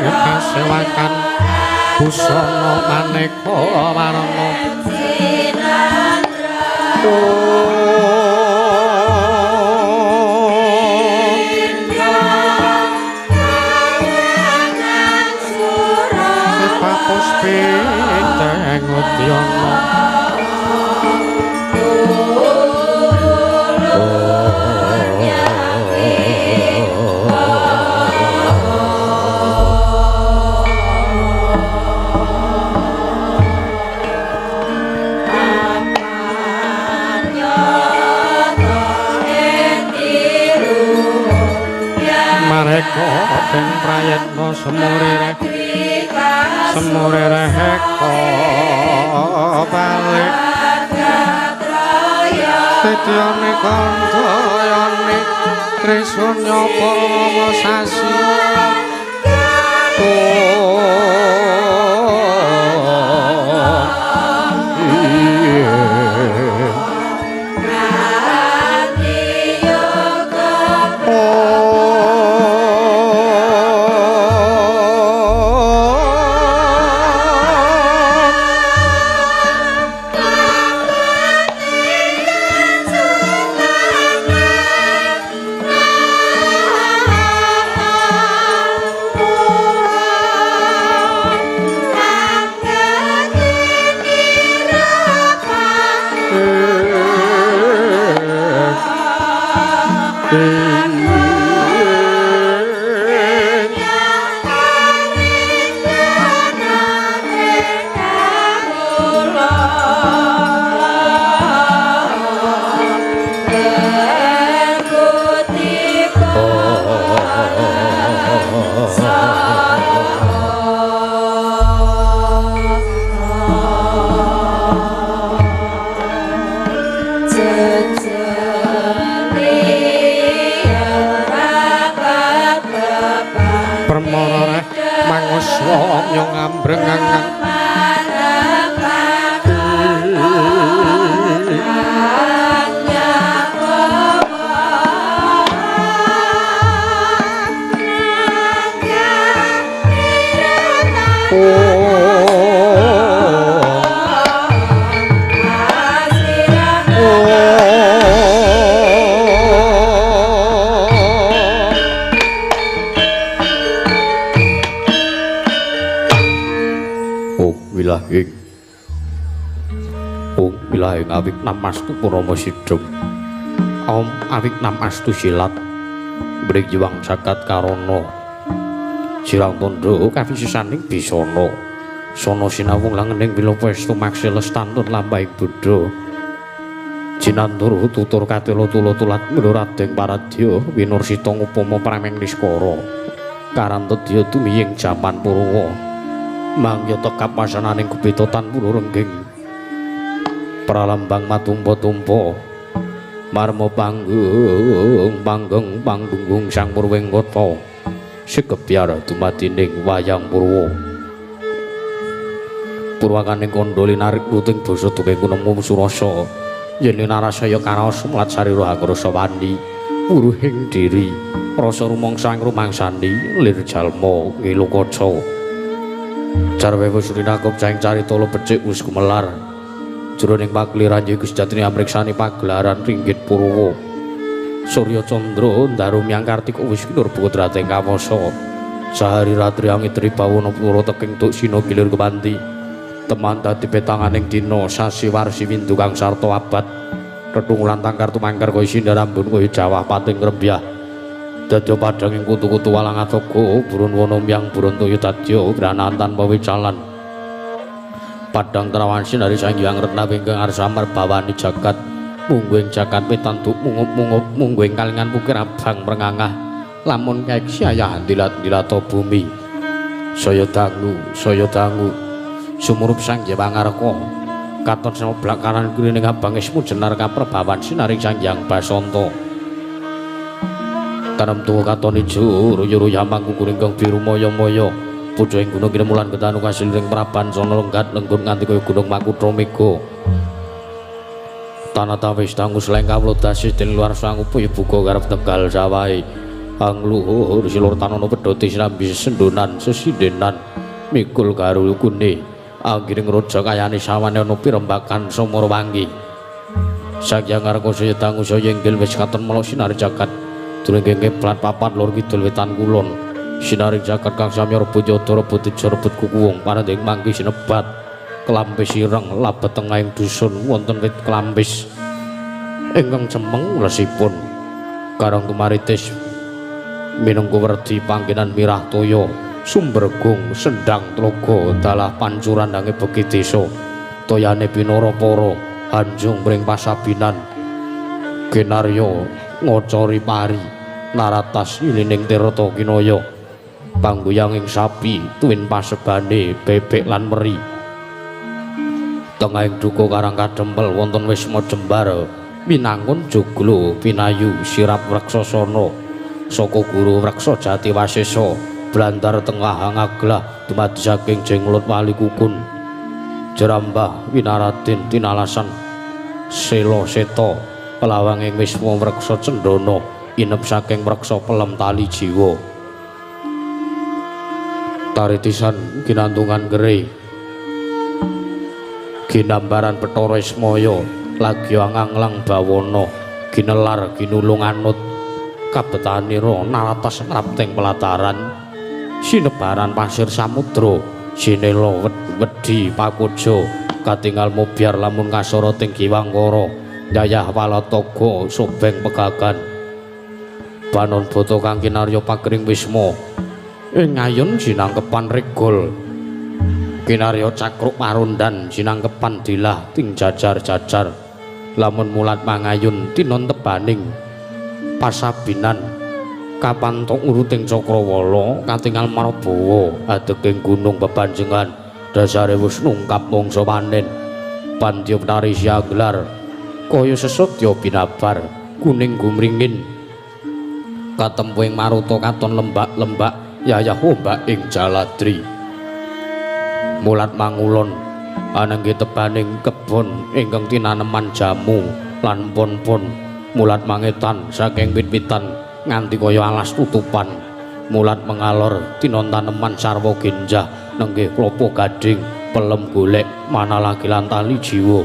Kasewakan busana maneka warna. Puspiteng udyana mareka den prayitna semurire semurire heka balik setyane kandhayane trisunya parama sasi. Awik namastu purama sidhem om awik namastu silat mriki wang jagat karana sirang tandha kawisisaning bisana sono sinawung langening wilopestu maksiles tantun lampahing buddha jinantur tutur katela tula tulat mluradeng paradya winursita ngupama prameng niskara karantedya tumiying jaman purwa mangya tekap wasananing gupita tan pulurengging pralambang matumpa-tumpa marma panggung panggung panggunggung sang purwing kota sekebyar dumadining wayang purwa purwakaning kandha linarik luting basa duking kunemu surasa yen narasaya karaos mlat sarira akrasa wani wuruhing diri rasa rumangsa ing rumangsani lir jalma ngilu kaca carwe wis rinakup caing carita becik wis gumelar jroning pakeliran iku sejatine amriksani pagelaran ringgit purwa Surya Candra ndaru miyang Kartika wis kinur putrating kawasa sahari ratri angitri bawana pura teking tuk sina gilir kepanti teman dadi petanganing dina sasi warsi windu kang sarta abad tetungulan tangkar tumangkar kaya sindar ambun kaya jawah pating rembyah dadya padhang ing kutu-kutu walang ataka burun wana miyang burun toya dadya branan tanpa wicalan padang terawan sinari Sang Hyang Retna ingkang arsa marbawani jagat mungguing jagat pitanduk mungup-mungup mungguing kalingan pukir abang mrengangah lamun kaeksi ayah dilat-dilata bumi saya dangu sumurup Sang Hyang Pangarka katon semoblak kanan kirining abang ismu jenar kaprebawan sinaring Sang Hyang Basanta tanem tuwa katon ijo ruyu-ruyu mangkukuring kang biru maya-maya pucuking gunung kinemulan ketanu kasiliring praban sono lenggat lenggun nganti kaya gunung Makutha Mega tanah tawis dangu seleng kawula dasis dening luar sang upaya buka garep Tegal sawahe Angluhur silur tanono pedhoti sinambi sendonan sesindenan mikul garulkune anggiring raja kayane sawane ana pirembakan Sumurwangi. Sakyang ngarka saya dangu saya inggil wis katon melok sinar jagat durung kiblat papat lor kidul wetan kulon. Sinaring jagat kang samya rebut yada rebut teja rebut kukuwung panandhing mangki sinebat kelampis ireng labet tengahing dusun wonten wit kelampis ingkang cemeng ulesipun. Karang tumaritis minangka werdi panggenan mirah toya sumbergung sendang tlaga dalah pancuran dange beki desa toyane pinara para hanjung mring pasabinan genarya ngocori pari naratas ilining tirta kinaya pangguyanging sapi tuwin pasebane bebek lan meri. Tengahing duka Karang Kadempel wonten wisma jembar winangun joglo pinayu sirap wreksasana saka guru Wreksa Jati Wasesa blandar tengah ngaglah dumadi saking Jenglut Wali Kukun Jerambah Winaraden tinalasan Sela Seta pelawanging wisma Wreksa Cendana inep saking Wreksa Pelem Tali Jiwa. Taritisan ginantungan gere ginambaran Bathara Ismaya lagi anganglang bawana ginelar ginulung anut kabetanira naratas ngrapting pelataran sinebaran pasir samudra sinela wedi pakuja katingal mobyar lamun kasara ting giwangkara yayah walataga sobeng pegagan banon bata kang kinarya pagering wisma ing ayun sinangkepan regol kinarya cakruk marundan sinangkepan dilah ting jajar-jajar lamun mulat mangayun tinon tebaning pasabinan kapantok uruting cakrawala katingal marbawa adeking gunung bebanjengan dasare wis nungkap mangsa panen pandya penari siagelar kaya sesotya binabar kuning gumringin katempu ing maruta katon lembak-lembak yayah ombak ing jaladri mulat mangulon anengge tebaning kebon ingkang tinaneman jamu lan pon-pon mulat mangetan saking wit-witan nganti kaya alas tutupan mulat mengalor tinon taneman sarwa genjah nenggih klopo gading pelem golek manalagi lan tali jiwa.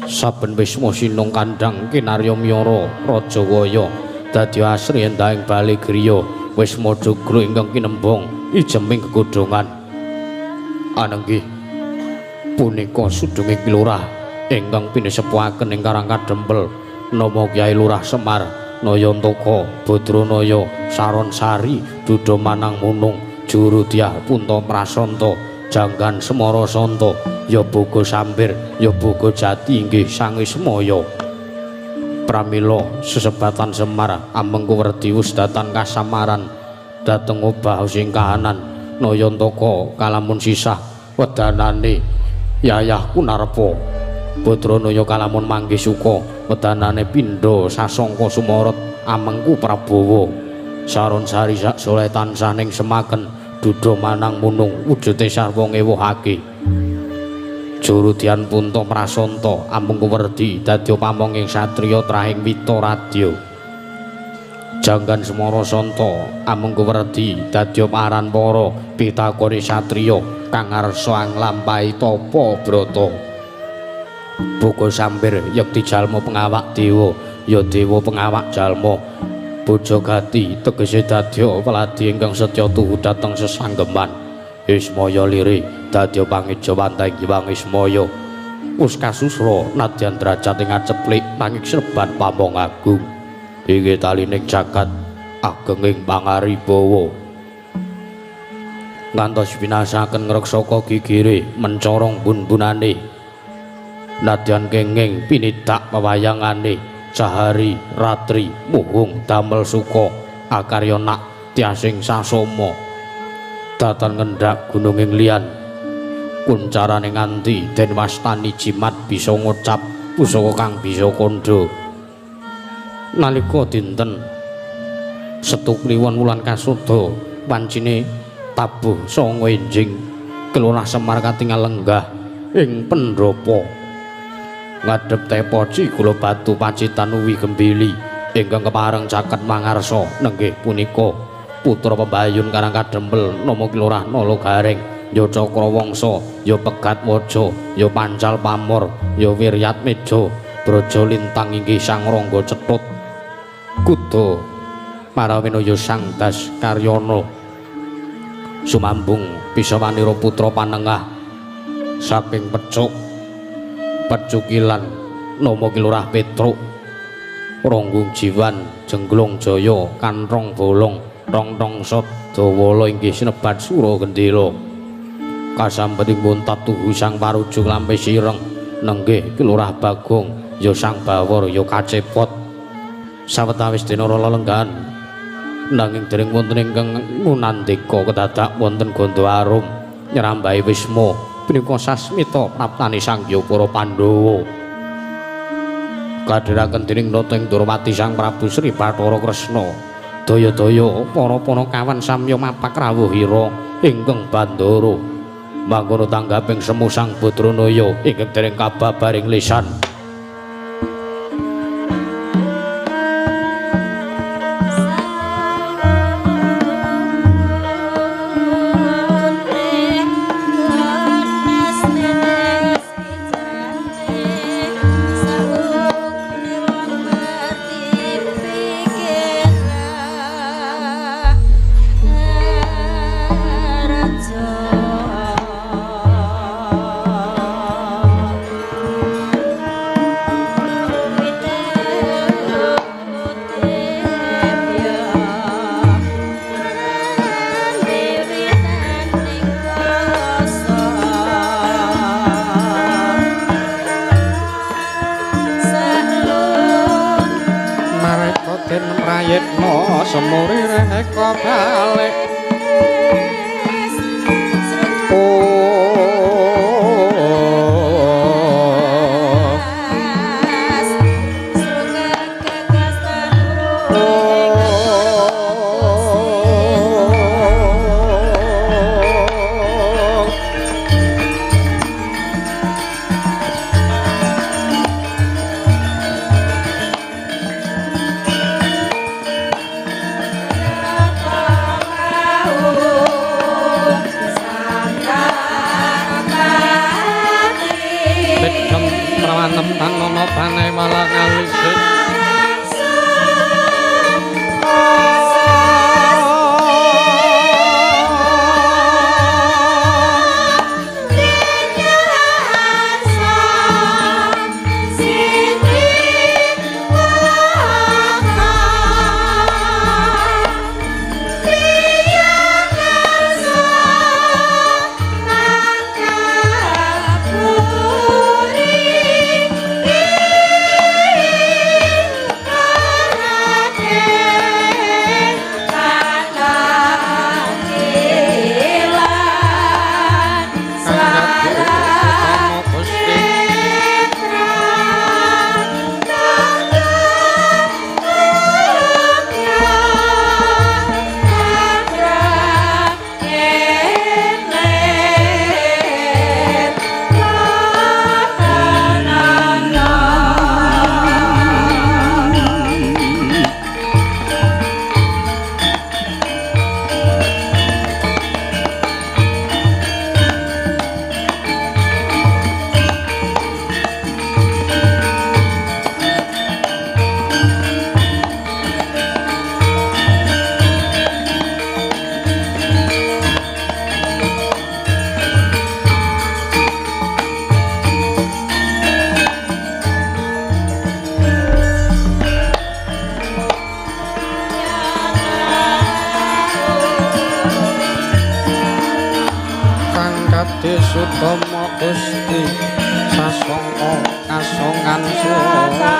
Saben wisma sinung kandhang kinarya miyara raja waya dadi asri endahing bale griya wisma joglo ingkang kinembong ijeming gegodhongan anenggih punika sudunge Ki Lurah ingkang pinesepuhaken ing Karang Kadempel nama Kyai Lurah Semar Nayantaka Badranaya Saron Sari Duda Manang Munung Juru Dyah Punta Prasanta Janggan Semara Santa ya boga sambir ya boga jati inggih sang Ismaya. Pramila sesebatan Semar amengku werdi wusdatan kasamaran dhateng obah sing kahanan Nayantaka kalamun sisah wedanane yayah Kunarpa Badranaya kalamun manggih suka wedanane pindha sasangka sumorot amengku Prabawa Saron Sari sak soleh tansah ning semaken duda manang munung wujude sarwa ngewuhake. Juru Dian Punta Prasanta amengku werdi dadi pamonging satriya trahing wita radya Janggan Semara Santa amengku werdi dadi paran para pitakone satriya kang ngarsa nglampahi tapa brata. Boga sambir yekti jalma pengawak dewa ya dewa pengawak jalma bojo gati tegese dadya weladi ingkang setya tuhu dhateng sesanggeman Ismaya liri dadya pangeja wantah Hyang Ismaya wis kasusra nadyan derajat ing aceplik nanging serban pamong agung inggih talining jagat agenging pangaribawa ngantos binasaken ngreksaka gigire mencorong bun-bunane nadyan kenging pinidak pewayangane sahari ratri muhung damel suka akarya nak tiasing sasoma datan ngendak gununging liyan kuncarane nganti den wastani jimat bisa ngucap pusaka kang bisa kandha nalika dinten Setu Kliwon wulan kasuda wancine tabuh sanga enjing Kelurah Semar katingal lenggah ing pendhapa ngadhep tepoci kula batu Pacitan uwi gembili Ingkang kepareng caket mangarsa nenggih punika putra pembayun Karang Kadempel nama Ki Lurah Nala Gareng ya Cakrawangsa ya Pegat Waja ya Pancal Pamor ya Wiryatmeja Braja Lintang inggih Sang Rangga Cetut Kuda Parawena ya Sang Das Karyana sumambung Pisawanira putra panengah saking Pecuk Pecukilan nama Ki Lurah Petruk Ranggung Jiwan Jengglong Jaya Kanthong Bolong Tong-tong Sadawala inggih sinebat Sura Gendela kasambeting buntat tuhu Sang Parujung Lampe Sireng nenggih Ki Lurah Bagong ya Sang Bawor ya Kacepot sawetawis dene lelenggahan nanging dereng wonten ingkang ngunandika kedadak wonten Gandha Arum nyrambahi Wisma punika sasmita praptane Sang Hyang para Pandhawa kadhiraken dening nata ing Ndorowati Sang Prabu Sri Bathara Kresna daya-daya para panakawan samya mapak rawuhira ingkang bandara mangkono tanggaping semu Sang Badranaya ingkang dereng kababaring lisan. Sutama Gusti sasongko kasongan surya.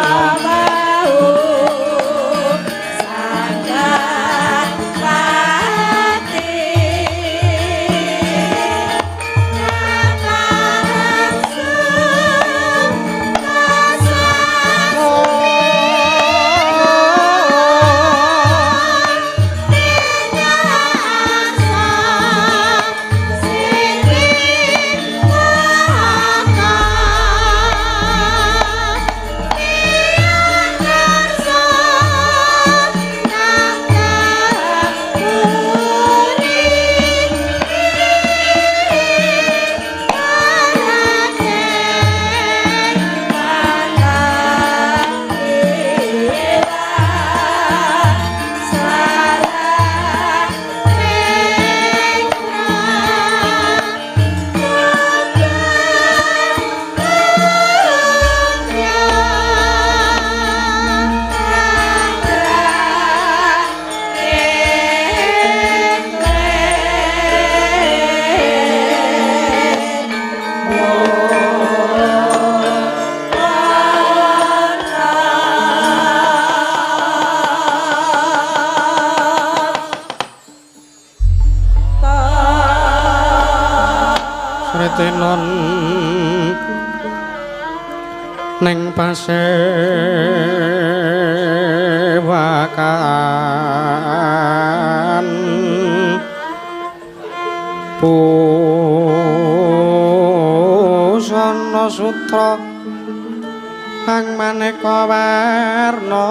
Sing Retenon neng pasewakan busana sutra kang maneka warna.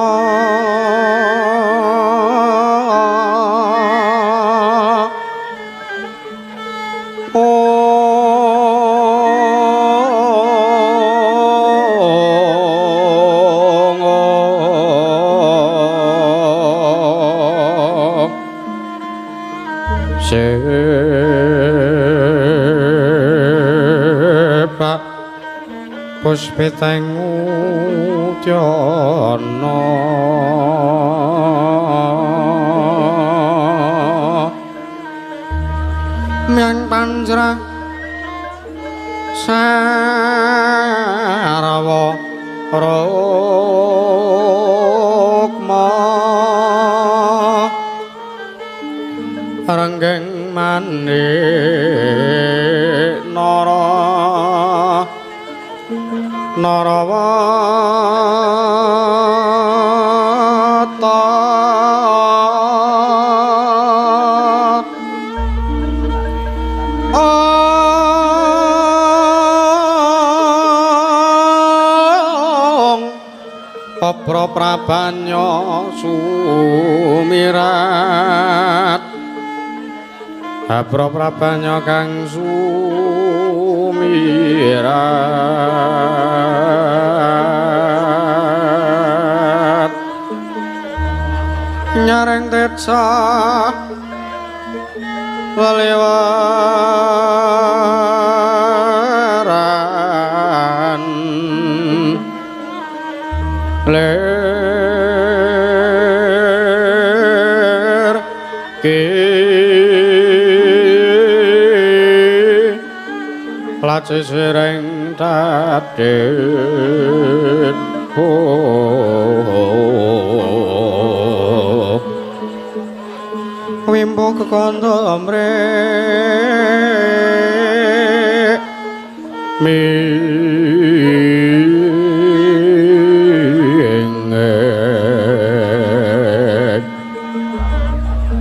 Sepak puspiteng udyana myang panjra sarawa rukma renggeng manik nara narawata ong apra prabanya sumirat Apra prabanya kang sumirat nyareng teca lelewaran ler laci sireng dadit wimbo kekandha mrek ming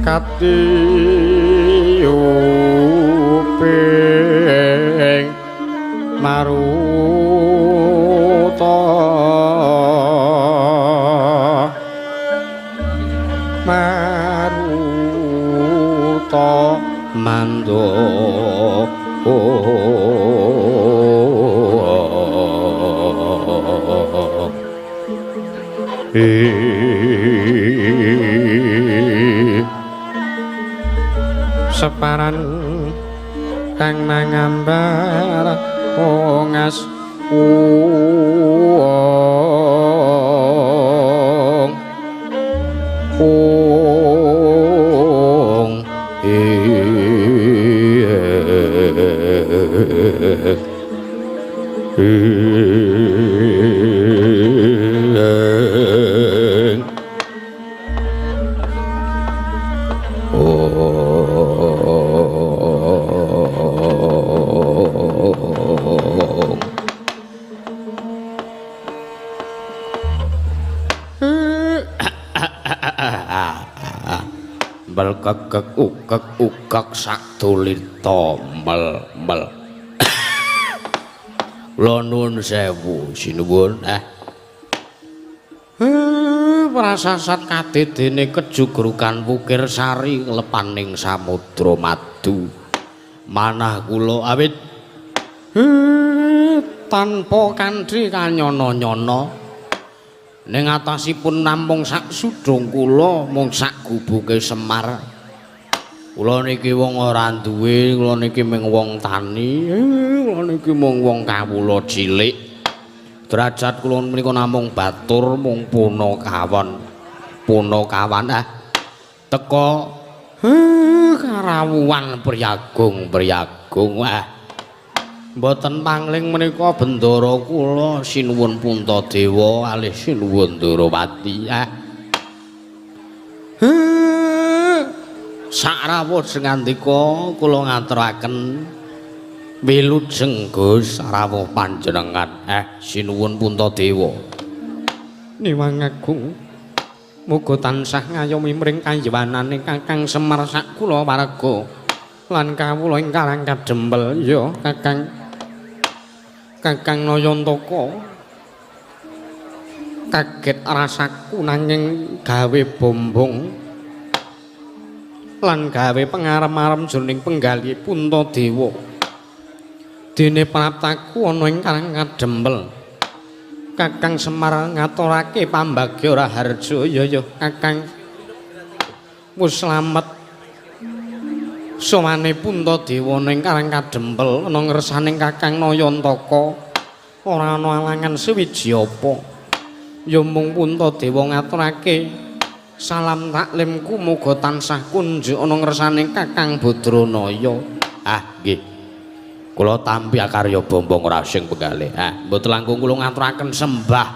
katiyuping maruta maruta mando separan kang mangambar ongas uong ung mel kekek ukek ukek sakdulita mel mel. Kula nuwun sewu sinuwun. Prasasat kadedene kejugrukan Wukir Sari nglepaning samudra madu. Manah kula awit tanpa kanthi kanyana-nyana ning atasipun namung sak sudung kula mung sak gubuke Semar. Kula niki wong ora duwe, kula niki mung wong tani, kula niki mung wong kawula cilik. Derajat kula menika namung batur mung punakawan. Punakawan teka karawuhan priyagung-priyagung. Mboten pangling menika bendara kula sinuwun Puntadewa alih sinuwun Ndorowati. Sakrawuh sing ngandika kula ngaturaken Wilujeng Gus rawuh panjenengan. Sinuwun Puntadewa. Niwang agung muga tansah ngayomi mring kayiwanane Kakang Semar sak kulawarga lan kawula ing Karang Kadempel. Ya Kakang. Kakang Nayantaka kaget rasaku nanging gawe bombong lan gawe pengarem-arem jroning penggalih Puntadewa. Dene praptaku ana ing Karang Kadempel. Kakang Semar ngaturake pambagya raharja. Ya ya Kakang. Wis slamet sowane Puntadewa ning Karang Kadempel ana ngersane Kakang Nayantaka. Ora ana alangan suwiji apa. Ya mung Puntadewa ngaturake salam taklimku muga tansah kunjuk ana ngersane Kakang Badranaya. Ah nggih. Kula tampi akarya bombong rasing penggalih. Ah, mboten langkung kula ngaturaken sembah.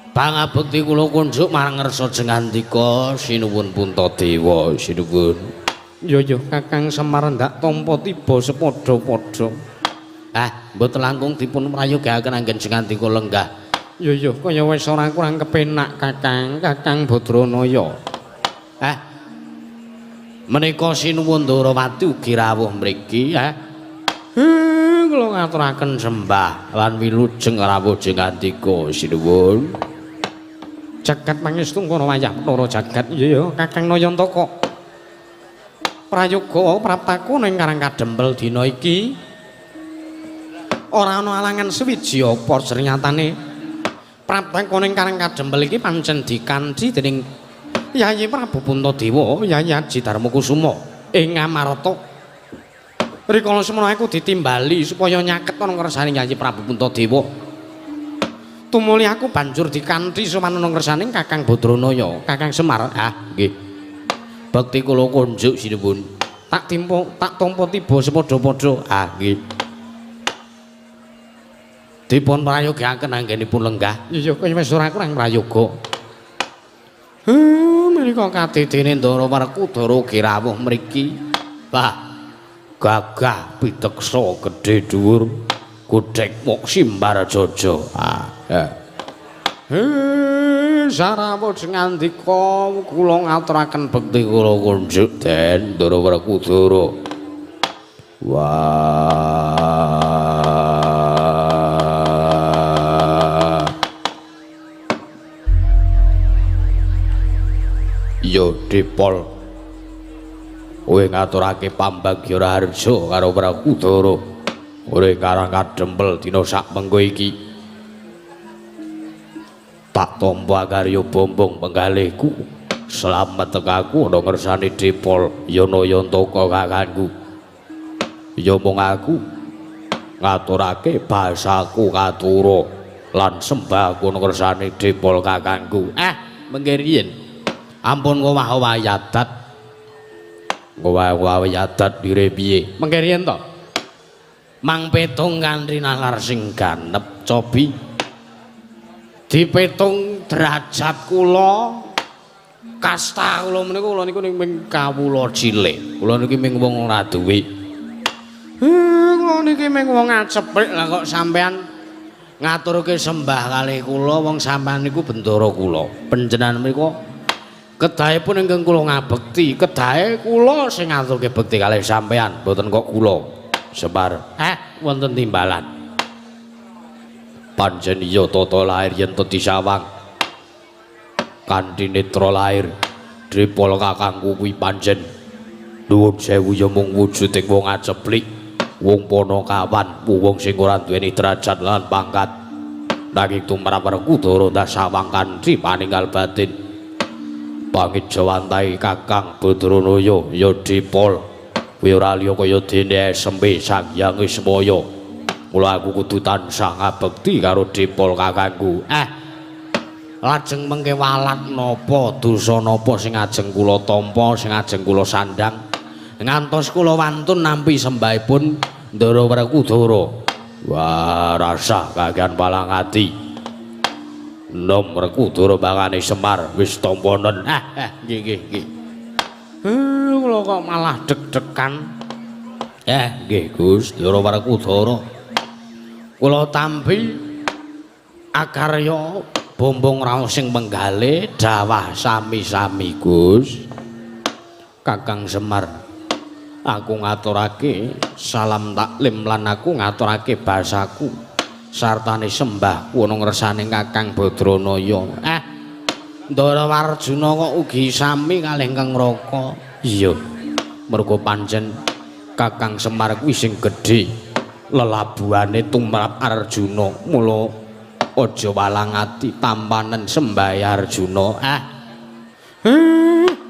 Pangabekti kula kunjuk marang ngersa jengandika sinuwun Puntadewa, sinuwun. Ya ya Kakang Semar ndak tampa tiba sepadha-padha. Ah, mboten langkung dipun prayogaken anggen jengandika lenggah. Ya ya kaya wis ora kurang kepenak Kakang, Kakang Badranaya. Ah. Menika sinuwun Ndorowati ugi rawuh mriki, ah. Kula ngaturaken sembah lan wilujeng rawuh jengandika sinuwun. Jagat pangestu ngono wayah Bathara jagat. Ya ya Kakang Nayantaka. Prayoga praptaku ning Karang Kadempel dina iki ora ana alangan suwiji apa sernyatane praptaku ning Karang Kadempel iki pancen dikanthi dening Yayi Prabu Puntadewa, Yayi Aji Darmakusuma ing Ngamarta. Rikala semono aku ditimbali supaya nyaket ana ngersane Yayi Prabu Puntadewa. Tumuli aku banjur dikanthi sowan ana ngersane Kakang Badranaya, Kakang Semar. Ah, nggih. Bekti kula kunjuk sinuwun. Tak timpo, tak tampa tiba sepadha-padha. Ah, nggih. Dipun prayogaken anggenipun lenggah. Ya kaya wis ora kurang prayoga. Menika kadidene Ndara Werkudara ugi rawuh mriki. Wah. Gagah piteksa gedhe dhuwur godhek mok simbar jaja. Ah. Sarawuh ngandika kula ngaturaken bekti kula kunjuk Den Ndara Werkudara. Wah. Yo Dipol. Kowe ngaturake pambagya raharja karo Werkudara. Ora Karang Kadempel dina sak mengko iki. Tak tampa karya bombong penggalihku. Slamet tekaku ana ngersane Dipol Yana Yantaka kakangku. Ya mung aku ngaturake basaku katura lan sembahku ana ngersane Dipol kakangku. Mengke riyin. Ampun ngowah-owahi adat. Ngowah-owahi adat dire piye? Mengke riyen to. Mang petung kanthi nalar sing ganep cobi. Dipetung derajat kula, kasta kula menika kula niku ming kawula cilik. Kula niki ming wong ora duwe. Kula niki ming wong acepik lah kok sampean ngaturke sembah kalih kula wong sampean niku bendara kula. Panjenengan menika kedahipun ingkang kula ngabekti, kedahe kula sing ngaturke bekti kalih sampean, mboten kok kula. Semar, wonten timbalan. Pancen iya tata lahir yen to disawang. Kanthi netra lahir, Dipol kakangku kuwi pancen nuwun sewu ya mung wujuding wong aceplik, wong panakawan, wong sing ora duweni derajat lan pangkat. Nanging tumrap Werkudara ndas sawang kanthi paninggal batin. Pangejawantahi Kakang Badranaya ya Dipol. Kuwi ora liya kaya dene SMP Sang Hyang Ismaya. Mula aku kudu tansah ngabekti karo Dipol kakangku. Lajeng mengke walat napa dosa napa sing ajeng kula tampa, sing ajeng kula sandhang ngantos kula wantun nampi sembahipun Ndara Werkudara. Wah, rasah kakean palang ati. Nom Werkudara mangane Semar wis tampanen. Nggih nggih nggih. Kula kok malah deg-degan. Nggih Gus, Ndara Werkudara. Kula tampi akarya bombong raos sing menggale dawah sami-sami Gus. Kakang Semar, aku ngaturake salam taklim lan aku ngaturake basaku sartane sembahku ana ngersane Kakang Badranaya. Ndara Warjuna kok ugi sami kalih Kang Raka. Iya. Mergo pancen Kakang Semar kuwi sing gedhe lelabuhane tumrap Arjuna. Mula aja walang ati tampanen sembah Arjuna.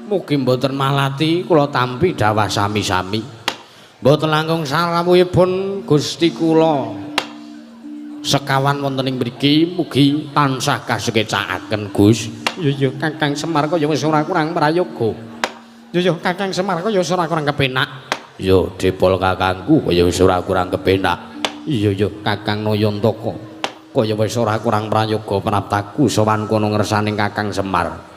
Mugi mboten malati kula tampi dawah sami-sami. Mboten langkung sarawuhipun Gusti kula sekawan wonten ing mriki mugi tansah kasekecakaken Gus. Iya Kakang Semar kaya wis ora kurang prayoga. Iya Kakang Semar kaya wis ora kurang kepenak. Iya Depol kakangku kaya wis ora kurang kepenak. Iya Kakang Nayantaka kaya wis ora kurang prayoga praptaku sowan kono ngersane Kakang Semar.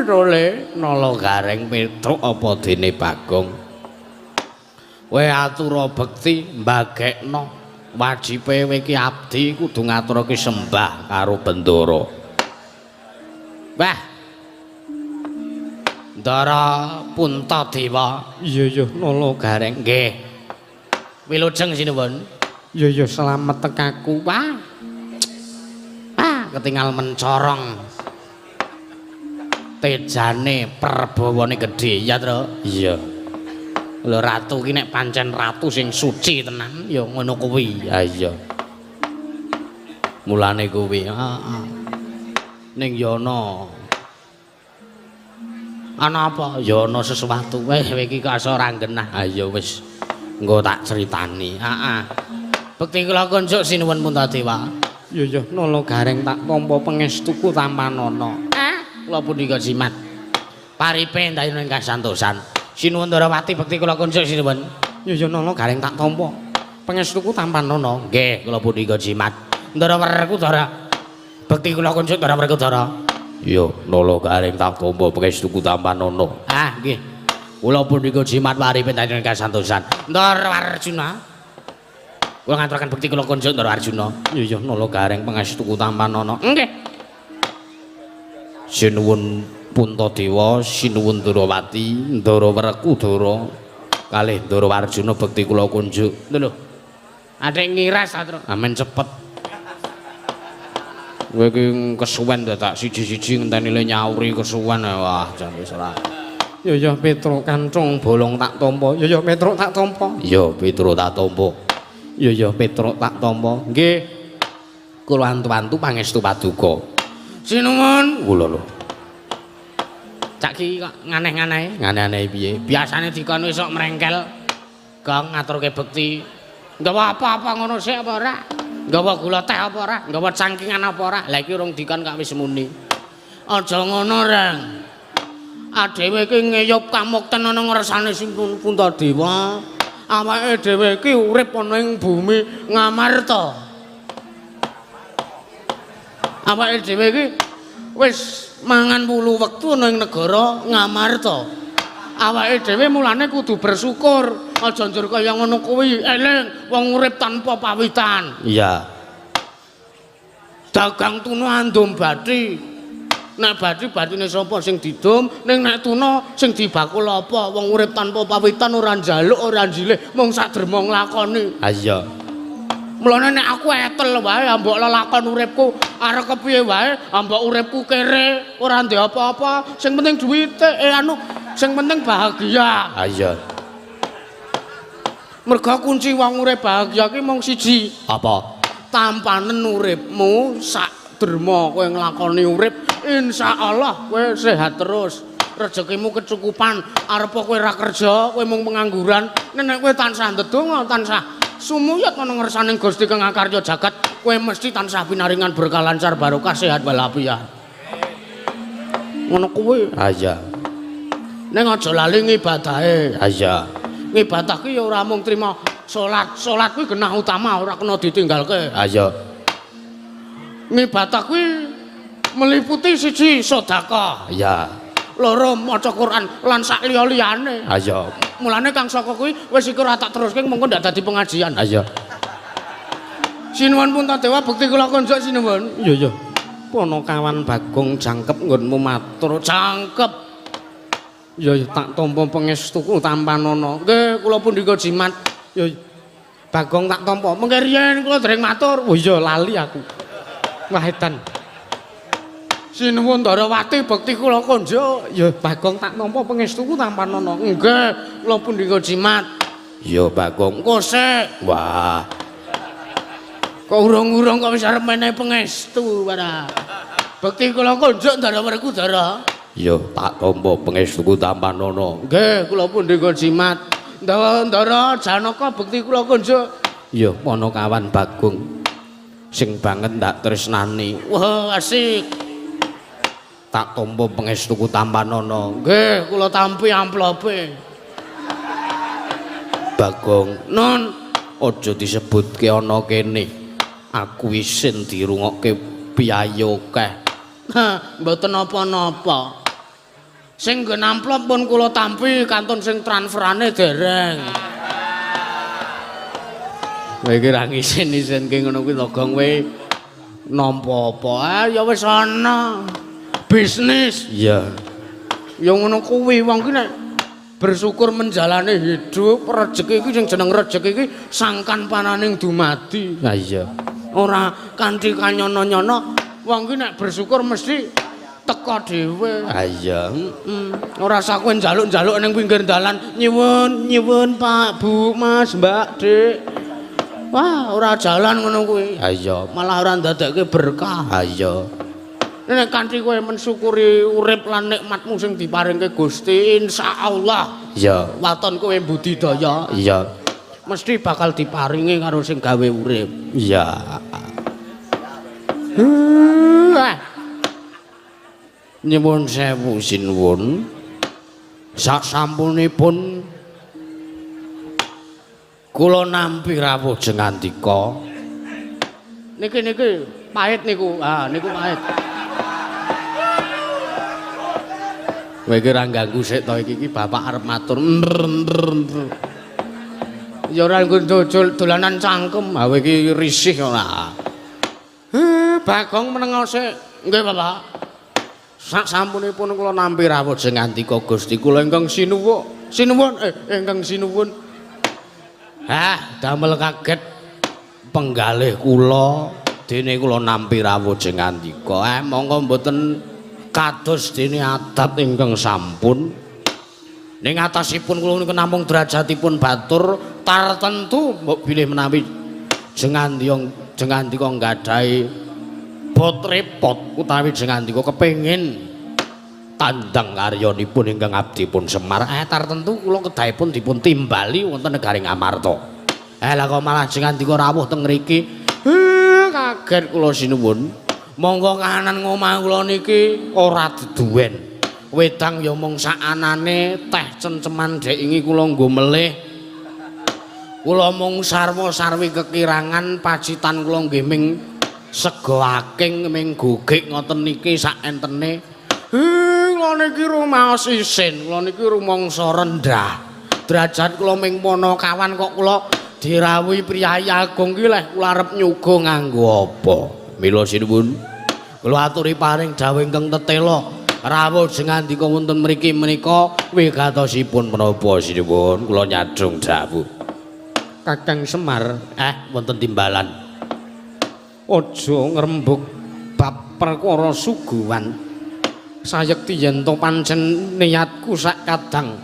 Role nala gareng Petruk apa dene Bagong. Kowe atura bekti mbagekno wajibe kowe iki abdi kudu ngaturake sembah karo Bendara. Wah. Ndara Puntadewa. Iya nala gareng nggih. Wilujeng sinuwun. Iya slamet tekaku. Wah. Ah, ketingal mencorong. Tejane perbawane gedhe ya, Tru. Iya. Lho ratu ki nek pancen ratu sing suci tenan ya ngono kuwi. Ha iya. Mulane kuwi, heeh. Ning ya ana. Ana apa? Ya ana sesuatu. Weh, kowe iki kok ora genah. Ha iya wis. Engko tak critani. Heeh. Bekti kula kunjuk sinuwun Puntadewa. Iya nala gareng tak tampa pangestuku tampanana. Kula punika jimat. Paripe ndayun ingkang santosan. Sinuwun Ndarawati bekti kula kunjuk sinuwun. Iya nala gareng tak tampa pangestuku tampanana. Nggih, kula punika jimat. Ndara Werkudara bekti kula kunjuk Ndara Werkudara. Iya, nala gareng tak tampa pangestuku tampanana. Ah, nggih. Kula punika jimat paripe ndayun ingkang santosan. Ndara Arjuna. Kula ngaturaken bekti kula kunjuk Ndara Arjuna. Iya nala gareng pangestuku tampanana. Nggih. Sinuwun Puntadewa, sinuwun Ndrawati, Ndara Werkudara, kalih Ndara Arjuna bekti kula kunjuk. Lho. Adik ngiras ta, Tru? Amen cepet. Kowe iki kesuwen dadak siji-siji ngenteni le nyauri kesuwen. Wah, jan wis ora. Ya Petruk kancung bolong tak tampa. Ya Petruk tak tampa. Ya Petruk tak tampa. Ya Petruk tak tampa. Nggih. Kula antu-antu pangestu paduka. Sinuwun kula lho. Cak ki kok nganeh-aneh. Nganeh-aneh piye? Biasane dikon wis sok mrengkel. Gong ngaturke bekti. Nggawa apa-apa ngono sik apa ora? Nggawa gula teh apa ora? Nggawa cangkingan apa ora? Lah iki urung dikon kok wis muni. Aja ngono, Reng. Adewe iki ngeyup kamukten ana ngersane Sinuwun Puntadewa. Awake dhewe iki urip ana ing bumi Ngamarta. Awake dhewe iki wis mangan wulu wektu ana ing negara Ngamarta. Awake dhewe mulane kudu bersyukur, aja njur kaya ngono kuwi. Eling wong urip tanpa pawitan. Iya. Dagang tuna andum bathi. Nek bathi bathine sapa sing didum, ning nek tuna sing dibakul apa? Wong urip tanpa pawitan ora njaluk, ora njilih, mung sak derma nglakoni. Ha iya. Mulane nek aku etel wae ambok lelakon uripku arep kepiye wae ambok uripku kere ora ndek apa-apa sing penting duwite sing penting bahagia. Ha iya. Mergo kunci wong urip bahagia ki mung siji. Apa? Tampanen uripmu sak derma kowe nglakoni urip insyaallah kowe sehat terus. Rezekimu kecukupan arep kowe ora kerja kowe mung pengangguran nek kowe tansah ndedonga tansah sumuyat ana ngersane Gusti kang akarya jagat kowe mesti tansah pinaringan berkah lancar barokah sehat walafiat. Ngono kuwi. Ha iya. Ning aja lali ngibadahe. Ha iya. Ngibadah ki ya ora mung trima salat. Salat kuwi genah utama ora kena ditinggalke. Ha iya. Ngibadah kuwi meliputi siji sedekah. Iya. loro maca Quran lan sak liya-liyane. Ha iya. Mulane Kang Saka kuwi wis iku ora tak teruske mengko ndak dadi pengajian. Ha iya. Sinuwun Puntadewa bekti kula konjuk sinuwun. Iya iya. Panakawan Bagong jangkep nggonmu matur. Jangkep. Ya ya tak tampa pangestuku tampanana. Nggih, kula pundhika jimat. Ya Bagong tak tampa. Mengke riyen kula dereng matur. Oh iya lali aku. Wah edan. Sinuwun Ndarawati bekti kula konjuk. Ya Bagong tak tampa pangestuku tampanana. Nggih, kula pundhika jimat. Ya Bagong. Kosek. Wah. Kok urung-urung kok wis arep menehi pangestu para. Bekti kula konjuk Ndara Werkudara. Ya tak tampa pangestuku tampanana. Nggih, kula pundhika jimat. Ndara Janaka bekti kula konjuk. Ya Panakawan Bagong sing banget ndak tresnani. Wah, asik. Tak tampa pangestuku tampanana. Nggih, kula tampi amplope. Bagong, nun aja disebutke ana kene. Aku isin dirungokke piyayi akeh. Ha, mboten napa-napa. Sing nggon amplop pun kula tampi, kantun sing transferane dereng. Kowe iki ra ngisin-isinke ngono kuwi to, Gong, kowe nampa apa? Ah, ya wis ana. Bisnis. Iya. Ya ngono kuwi wong ki nek bersyukur menjalani hidup, rejeki iki sing jeneng rejeki iki sangkan pananing dumadi. Ha iya. Ora kanthi kanyono-nyono, wong ki nek bersyukur mesti teka dhewe. Ha iya. Ora usah kowe njaluk-njaluk ning pinggir dalan, nyuwun, nyuwun Pak, Bu, Mas, Mbak, Dik. Wah, ora jalan ngono kuwi. Ha iya, malah ora ndadekke berkah. Ha iya. Nek kanthi kowe mensyukuri urip lan nikmatmu sing diparingke Gusti, insyaallah. Iya. Waton kowe budidaya. Iya. Mesti bakal diparingi karo sing gawe urip. Iya. Nyuwun sewu sinuwun. Sasampunipun kula nampi rawuh jengandika. Niki niki pahit niku. Ah niku pahit. Kowe iki ora ganggu sik to iki, iki bapak arep matur. Ya ora nggo dolanan cangkem. Ha kowe iki risih ora. Bagong menengo sik. Nggih, Bapak. Sak sampunipun kula nampi rawuh jengandika Gusti kula ingkang sinuwun. Sinuwun ingkang sinuwun. Hah, damel kaget penggalih kula dene kula nampi rawuh jengandika. Monggo mboten kados dene adat ingkang sampun. Ning atasipun kula niku namung derajatipun batur tartentu mbok bilih menawi jengandika nggadahi bot repot utawi jengandika kepengin tandang karyanipun ingkang abdipun Semar. Tartentu kula kedahipun dipun timbali wonten negari Ngamarta. Lah kok malah jengandika rawuh teng mriki. Kaget kula sinuwun. Monggo kahanan ngomah kula niki ora deduwen. Wedang ya mung sakanane, teh cenceman dek ingi kula nggo melih. Kula mung sarwa-sarwi kekirangan pacitan kula nggih ming sega aking ming gogek ngoten niki sak entene. Kula niki rumaos isin, kula niki rumangsa rendah. Derajat kula ming panakawan kok kula dirawuhi priyayi agung ki leh kula arep nyuga nganggo apa. Mila sinuwun kula aturi paring dawuh ingkang tetela rawuh jengandika wonten mriki menika wigatosipun menapa sinuwun kula nyadhong dawuh. Kakang Semar wonten timbalan. Aja ngrembug bab perkara suguhan. Sayekti yen to pancen niatku sak kadang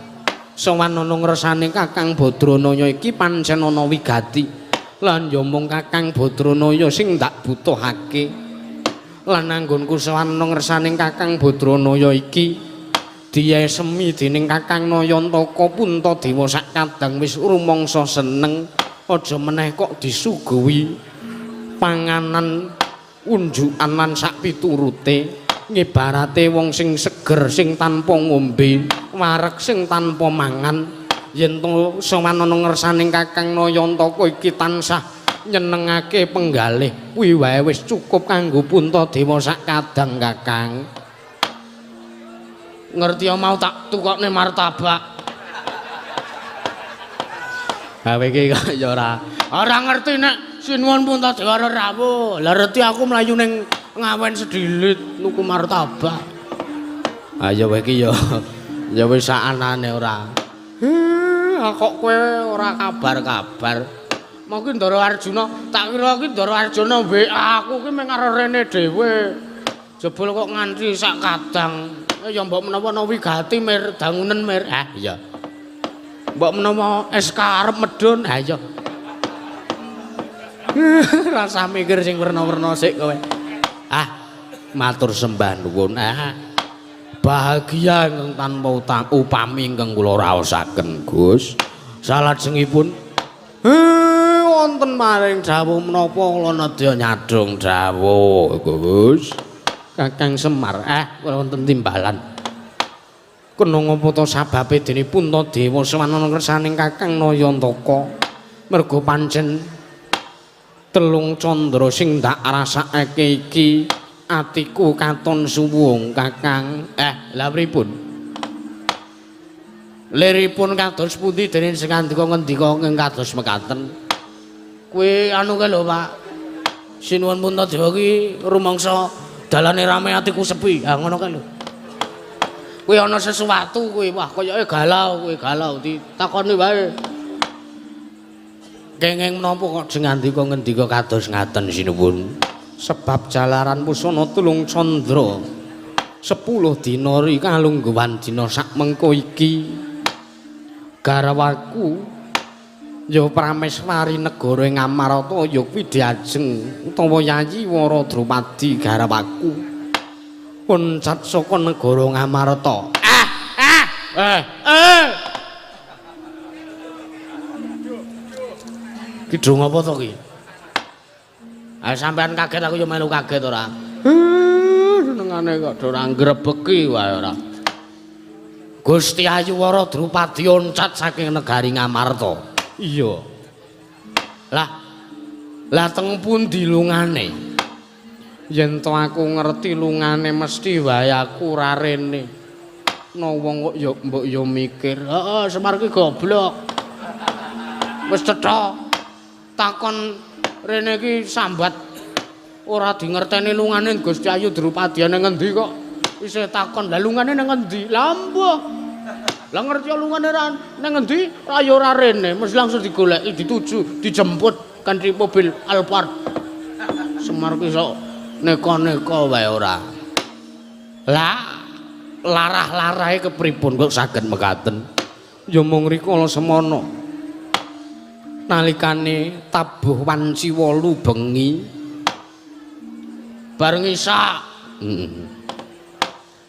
sowan ana ngresane Kakang Badranaya iki pancen ana wigati. Lan ya mung Kakang Badranaya sing ndak butuhake. Lan anggonku sowan ana ngresane Kakang Badranaya iki diyesemi dening Kakang Nayantaka Puntadewa sak kadang wis rumangsa seneng. Aja meneh kok disuguhi panganan unjukan lan sak piturute. Ngibarate wong sing seger sing tanpa ngombe, wareg sing tanpa mangan. Yen to sowan ana ngersane Kakang Nayantaka iki tansah nyenengake penggalih, kuwi wae wis cukup kanggo Puntadewa sak kadang Kakang. Ngerti ya mau tak tukokne martabak. Ha iki kok ya ora. Ora ngerti nek Sinuwun Puntadewa rawuh. Lah reti aku mlayu ning Ngawen sedilit nuku martabak. Ha ya kowe iki ya ya wis sakanane ora. Kok kowe ora kabar-kabar. Mau ki Ndara Arjuna, tak kira ki Ndara Arjuna WA aku ki mung arep rene dhewe. Jebul kok nganti sak kadang. Ya mbok menawa ana wigati mir dangunen mir. Ah iya. Mbok menawa SK arep medhun. Ha iya. Rasa mikir sing werna-werna sik kowe. Ah, matur sembah nuwun. Ah. Bahagia ingkang tanpa upami ingkang kula raosaken, Gus. Salajengipun wonten maring dawuh menapa kula nedya nyadhong dawuh, Gus. Kakang Semar, kula wonten timbalan. Kena ngapa ta sababe dene Puntadewa sowan kersaning Kakang Nayantaka? Merga pancen telung candra sing ndak rasakake iki atiku katon suwung, Kakang. Lha pripun? Liripun kados pundi dene sing ngandika ngendika ing kados mekaten? Kuwi anu kae lho, Pak. Sinuwun Puntadewa ki rumangsa dalane rame atiku sepi. Ha ngono kae lho. Kuwi ana sesuatu kuwi, wah koyoke galau kuwi, galau ditakoni wae. Kenging menapa kok sing ngandika ngendika kados ngaten sinuwun? Sebab jalaran pusana tulung candra 10 dina ri kalungguhan dina sak mengko iki garwaku ya Prameswari negara ing Amarta ya kuwi diajeng utawa Yayi Wara Drupadi garwaku loncat saka negara Ngamarta. Kidung apa to ki? Ah sampean kaget aku ya melu kaget ora. Senengane kok ora ngrebeki wae ora. Gusti Ayu Wara Drupadi loncat saking negari Ngamarta. Iya. Lah lah teng pundi lungane? Yen to aku ngerti lungane mesti wae aku ora rene. No wong kok ya mbok ya mikir. Heeh, Semar ki goblok. Wis cetha. Takon rene iki sambat ora dingerteni lungane Gusti Ayu Drupadi nang ngendi kok isih takon. Lah lungane nang ngendi? Lah mbuh. Lah ngerti lungane ra nang ngendi? Ra ya ora rene, mesti langsung digoleki, dituju, dijemput kanthi mobil Alphard. Semar ki sok neka-neka wae ora. Lah larah-larahe kepripun kok saged mekaten? Ya mung rikala semana. Nalikane tabuh wanci 8 bengi bareng isak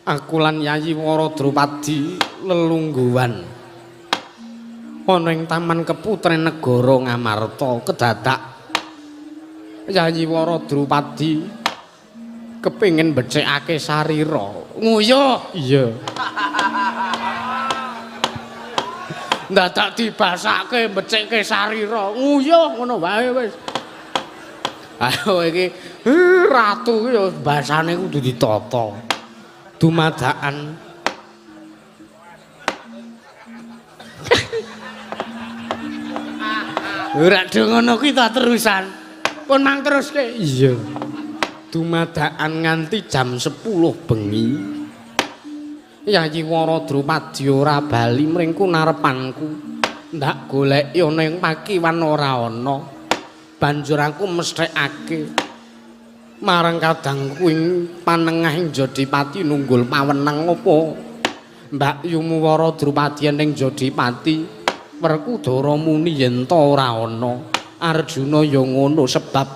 aku lan Yayi Wara Drupadi lelungguhan ana ing Taman Keputren Negara Ngamarta. Kedadak Yayi Wara Drupadi kepingin becikake sarira nguyuh. Iya. Ndadak dibasake becikke sarira nguyuh ngono wae wis. Ayo iki ratu ki ya basane kudu ditata. Dumadakan ora do ngono ki ta terusan. Pun mang teruske. Iya. Dumadakan nganti jam 10 bengi. Yayi Wara Drupadi ora bali mringku narepanku. Ndak goleki ana ing pakiwan ora ana. Banjur aku mesthekake marang kadangku ing panengah ing Jodipati nunggul pawenang apa Mbak Yumu Wara Drupadi ning Jodipati. Werkudara muni yen ta ora ana. Arjuna ya ngono sebab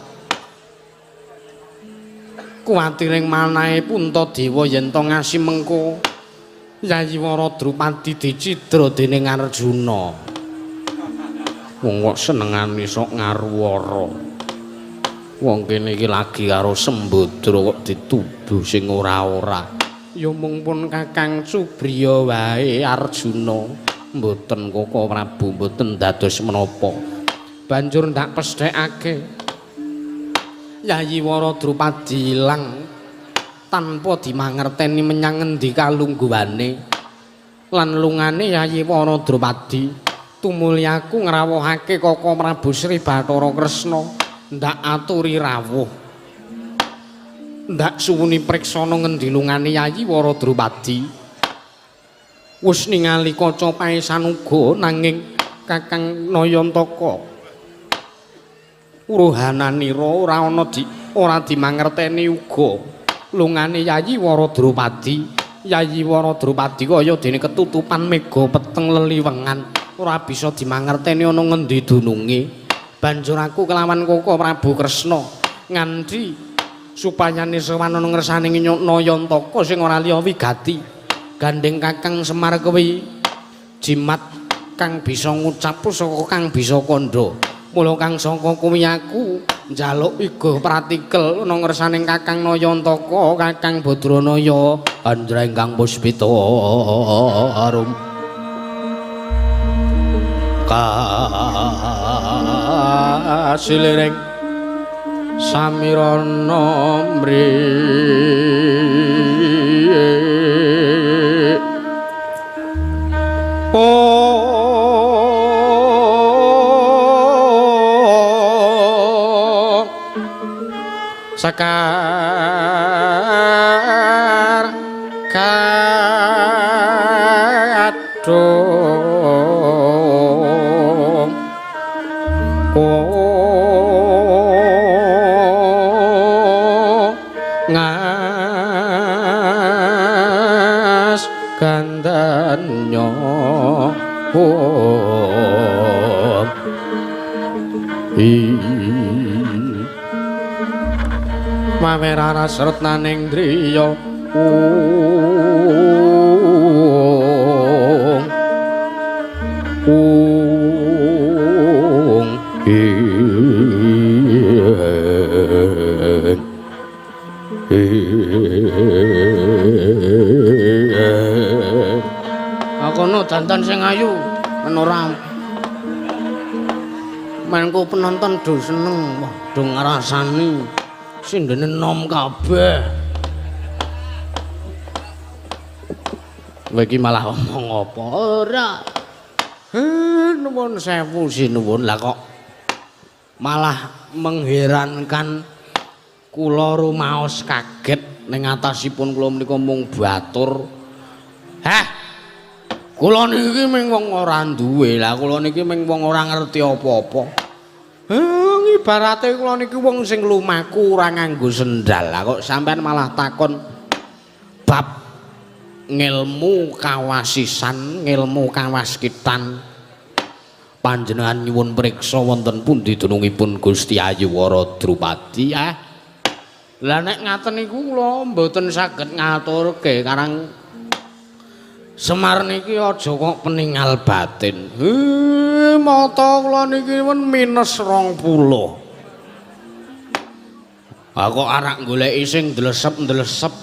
kuwatiring manahe Puntadewa yen ta ngasi mengko Yayi Wara Drupadi dicidra dening Arjuna. Wong kok senengane sok ngaruwara. Wong kene iki lagi karo Sembadra kok dituduh sing ora-ora. Ya mung pun Kakang Subriya wae Arjuna. Mboten Koko Prabu mboten dados menapa. Banjur ndak pesthekake Yayi Wara Drupadi ilang. Tanpa dimangerteni menyang ngendi kalungguhane lan lungane Yayi Wara Drupadi. Tumuli aku ngrawuhake Koko Prabu Sri Bathara Kresna ndak aturi rawuh. Ndak suwuni priksana ngendi lungane Yayi Wara Drupadi. Wis ningali kaca paesan uga nanging Kakang Nayantaka uruhananira ora ana ora dimangerteni uga lungane Yayi Wara Drupadi. Yayi Wara Drupadi kaya dene ketutupan mega peteng leliwengan, ora bisa dimangerteni ana ngendi dununge. Banjur aku kelawan Koko Prabu Kresna nganti supayane sowan ana ngersane Nayantaka sing ora liya wigati. Gandeng Kakang Semar kuwi jimat kang bisa ngucap pusaka kang bisa kandha. Mula kang saka kuwi aku njaluk iga pratikel ana ngersane Kakang Nayantaka, Kakang Badranaya, Andra ingkang puspita arum. Kasiliring samirana mri Sekar kadung ngas gandanya mawerara sretnaning driya ung ung ing akono dandan sing ayu men ora mengko penonton do seneng wah do ngrasani sindene nom kabeh. Kowe iki malah omong apa? Ora. Nuwun sewu sinuwun. Lah kok malah mengherankan kula rumaos kaget ning atasipun kula menika mung batur. Heh. Kula niki mung wong ora duwe. Lah kula niki mung wong ora ngerti apa-apa. Ibarate kula niki wong sing lumaku ora nganggo sendal. Lah kok sampean malah takon bab ngilmu kawasisan, ngilmu kawaskitan. Panjenengan nyuwun priksa wonten pundi dunungipun Gusti Ayu Wara Drupadi? Lah nek ngaten niku kula mboten saged ngaturke karang Semar niki aja kok peningal batin. Mata kula niki pun minus 20. Ha kok arak goleki sing ndlesep-ndlesep.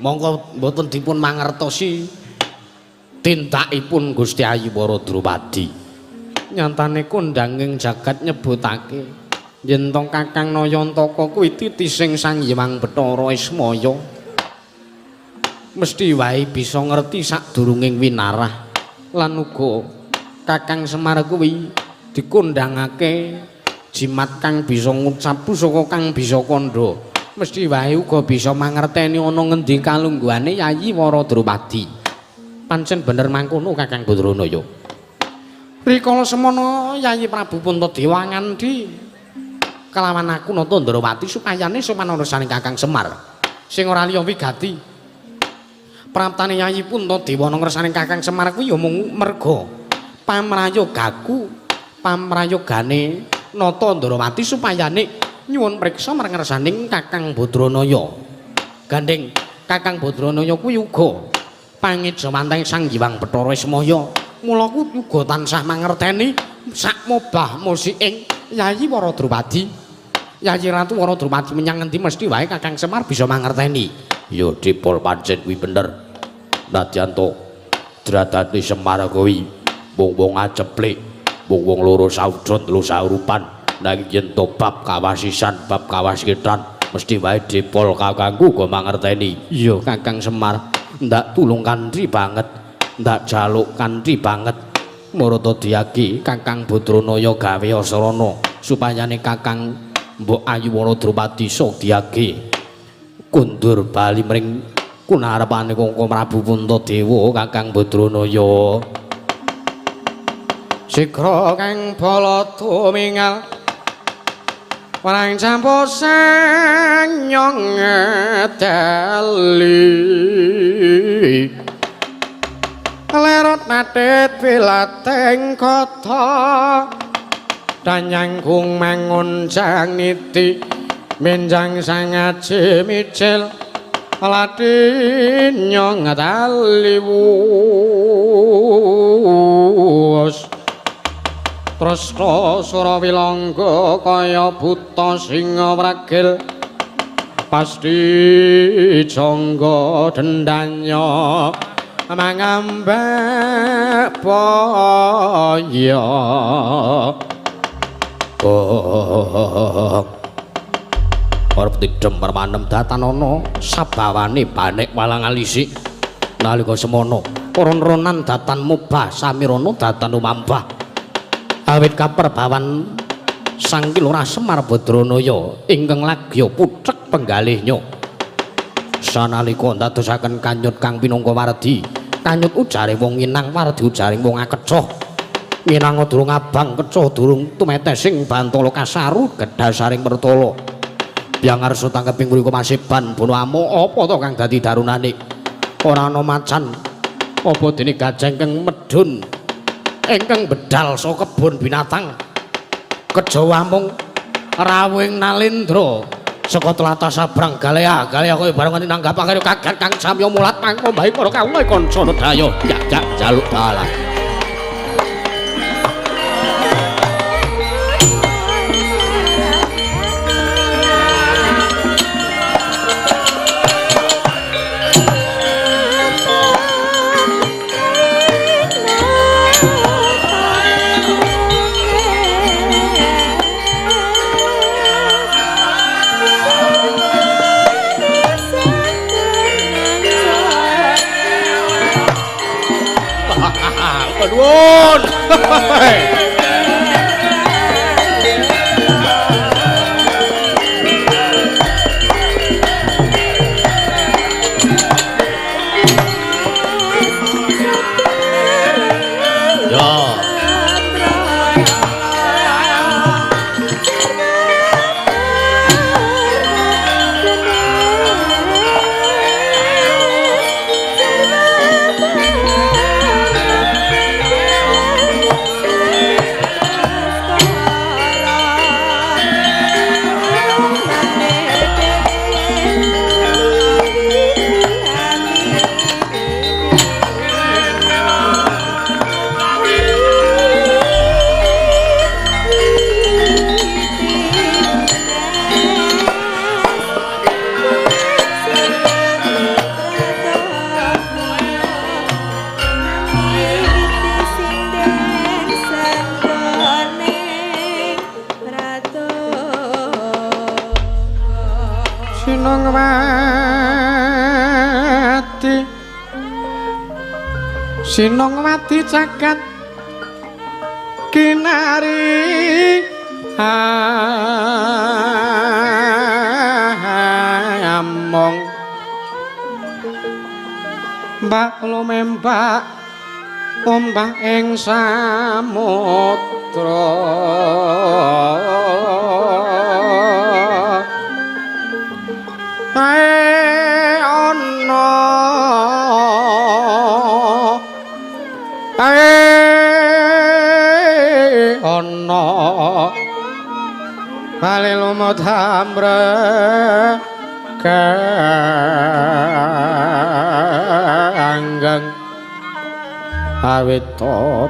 Monggo mboten dipun mangertosi tindakipun Gusti Ayu Wara Drupadi. Nyatane kondanging jagat nyebutake yen to Kakang Nayantaka kuwi titising Sang Hyang Bathara Ismaya. Mesti wae bisa ngerti sadurunging winarah lan uga Kakang Semar kuwi dikondhangake jimat kang bisa ngucap pusaka kang bisa kandha. Mesti wae uga bisa mangerteni ana ngendi kalungguhane Yayi Wara Drupadi. Pancen bener mangkono Kakang Badranaya. Rikala semono Yayi Prabu Puntadewa ngandhi kelawan aku Nata Ndrawati supayane sowan ana Kakang Semar sing ora liya wigati. Praptane Yayi Puntadewa nang ngersane Kakang Semar kuwi ya mung merga pamrayogaku, pamrayogane Nata Ndrawati supayane nyuwun priksa marang ngersaning Kakang Badranaya. Gandeng Kakang Badranaya kuwi uga pangejawantah Sang Hyang Bathara Ismaya. Mula kuwi uga tansah mangerteni sakmobah musiking Yayi Wara Drupadi. Yayi Ratu Wara Drupadi menyang ngendi mesti wae Kakang Semar bisa mangerteni. Ya dipol pancen kuwi bener. Nadyan to dradate Semar kuwi wong-wong aceplik, wong-wong loro saudon telu saurupan. Nanging yen to bab kawasisan, bab kawaskitan Mesti wae dipol kakangku uga mangerteni. Iya Kakang Semar, ndak tulung kanthi banget, ndak jaluk kanthi banget. Marata diyagi Kakang Badranaya gawe asarana supayane Kakang Mbok Ayu Wana Drupadi Sadyagi kundur bali mring kunarepane Kangkang Prabu Puntadewa Kakang Badranaya. Sigra kang bala tumingal warang campo sang nyong ngedeli lerot natit wilateng kota danyangkung mangun jang niti menjang sangaji micil ladin nyong ngedeli wus tresna Surawilangga kaya buta singa wragil pasti jangga dendanya mangambek boyo. Oh, arep didem permanem datanana sabawane banek walang alisi nalika semono ron-ronan datan mubah samirana datan umambah awit kaperbawan Sang Ki Lurah Semar Badranaya ingkang lagya puthek penggalihnya sanalika ndadosaken kanyut kang pinangka wardi kanyut ujare wong nginang wardi ujaring wong akecoh nginang durung abang kecoh durung tumetesing bantala kasaru gedhasaring pertala biang arsa tangkeping mriku masiban bono amuk apa to kang dadi darunane ora ana macan apa dene gajah ingkang medhun ingkang bedal saka kebon binatang kejawa mung rawuhing nalendra saka tlatah sabrang galea galea kaya bareng nganti nanggapake kaget kang samya mulat mangko mbahi para kawula kanca nedaya jak jaluk dalah. Nuwun. Ya. Sinongwati cakat kinari among mbak lumembak ombak ing samudra ae ana ae ana bali lumut hambre kanggeng awit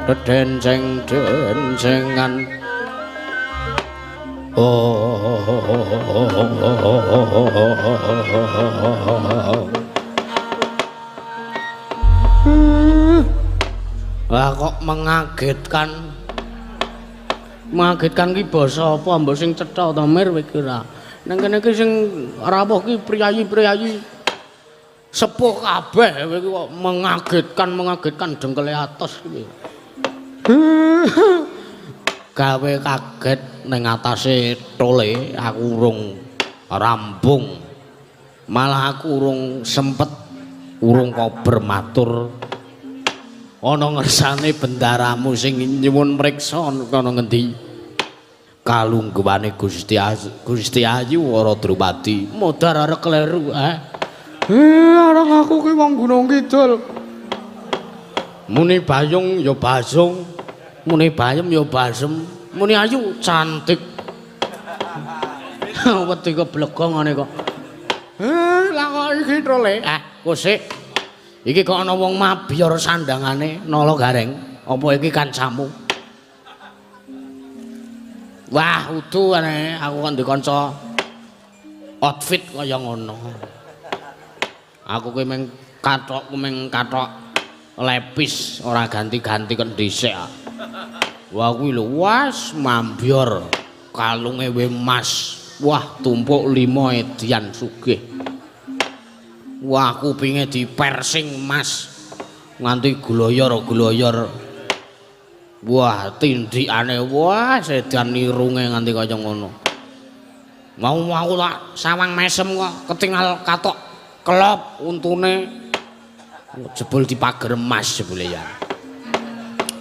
dedenceng-dencengan. Oh, lah kok mengagetkan. Mengagetkan ki basa apa mbok sing cetha to Mir kowe ki ora. Nang kene iki sing rawuh ki priyayi-priyayi sepuh kabeh kowe iki kok mengagetkan dengkele atos kuwi. Gawe kaget ning atase tole aku urung rambung. Malah aku urung sempet urung kober matur. Ana ngersane bendaramu sing nyuwun mriksa ana ngendi? Kalungguhane Gusti Gusti Ayu Wara Drupadi. Modar arek kleru, eh. Arek aku ki wong Gunung Kidul. Muni Bayung ya Basung, muni Bayem ya Basem, muni Ayu cantik. Wedi keblegong ngene kok. Lah kok iki trole? Kosik. Iki kok ana wong mabiyor sandangane Nala Gareng. Apa iki kancamu? Wah, udu ane aku kok ndek kanca outfit kaya ngono. Aku kuwi mung kathokku mung kathok lepis ora ganti-ganti kok dhisik. Wah kuwi lho, was mambyor kalunge we emas. Wah, tumpuk 5 edian sugih. Wah, kupinge dipersing emas nganti gloyor-gloyor. Wah, tindikane wah sedan irunge nganti kaya ngono. Mau aku tak sawang mesem kok ketingal katok kelop untune jebul dipager emas jebule ya.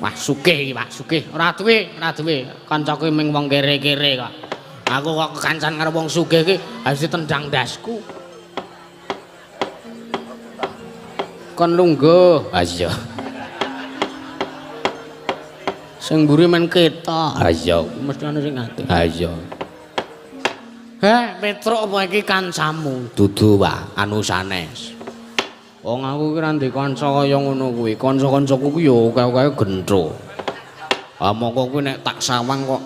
Wah, sugih iki, Pak, sugih. Ora duwe, ora duwe. Kancaku ming wong kere-kere kok. Aku kok kekancan karo wong sugih iki harus ditendang ndasku. Kon lungguh. Ha iya. Sing mburi men ketok. Ha iya, mesti ana sing ati. Ha iya. Heh, Petruk apa iki kancamu? Dudu, Pak, anu sanes. Wong aku iki ora ndek kanca kaya ngono kuwi. Kanca-kancaku kuwi ya akeh-akeh gentho. Ah mongko kuwi nek tak sawang kok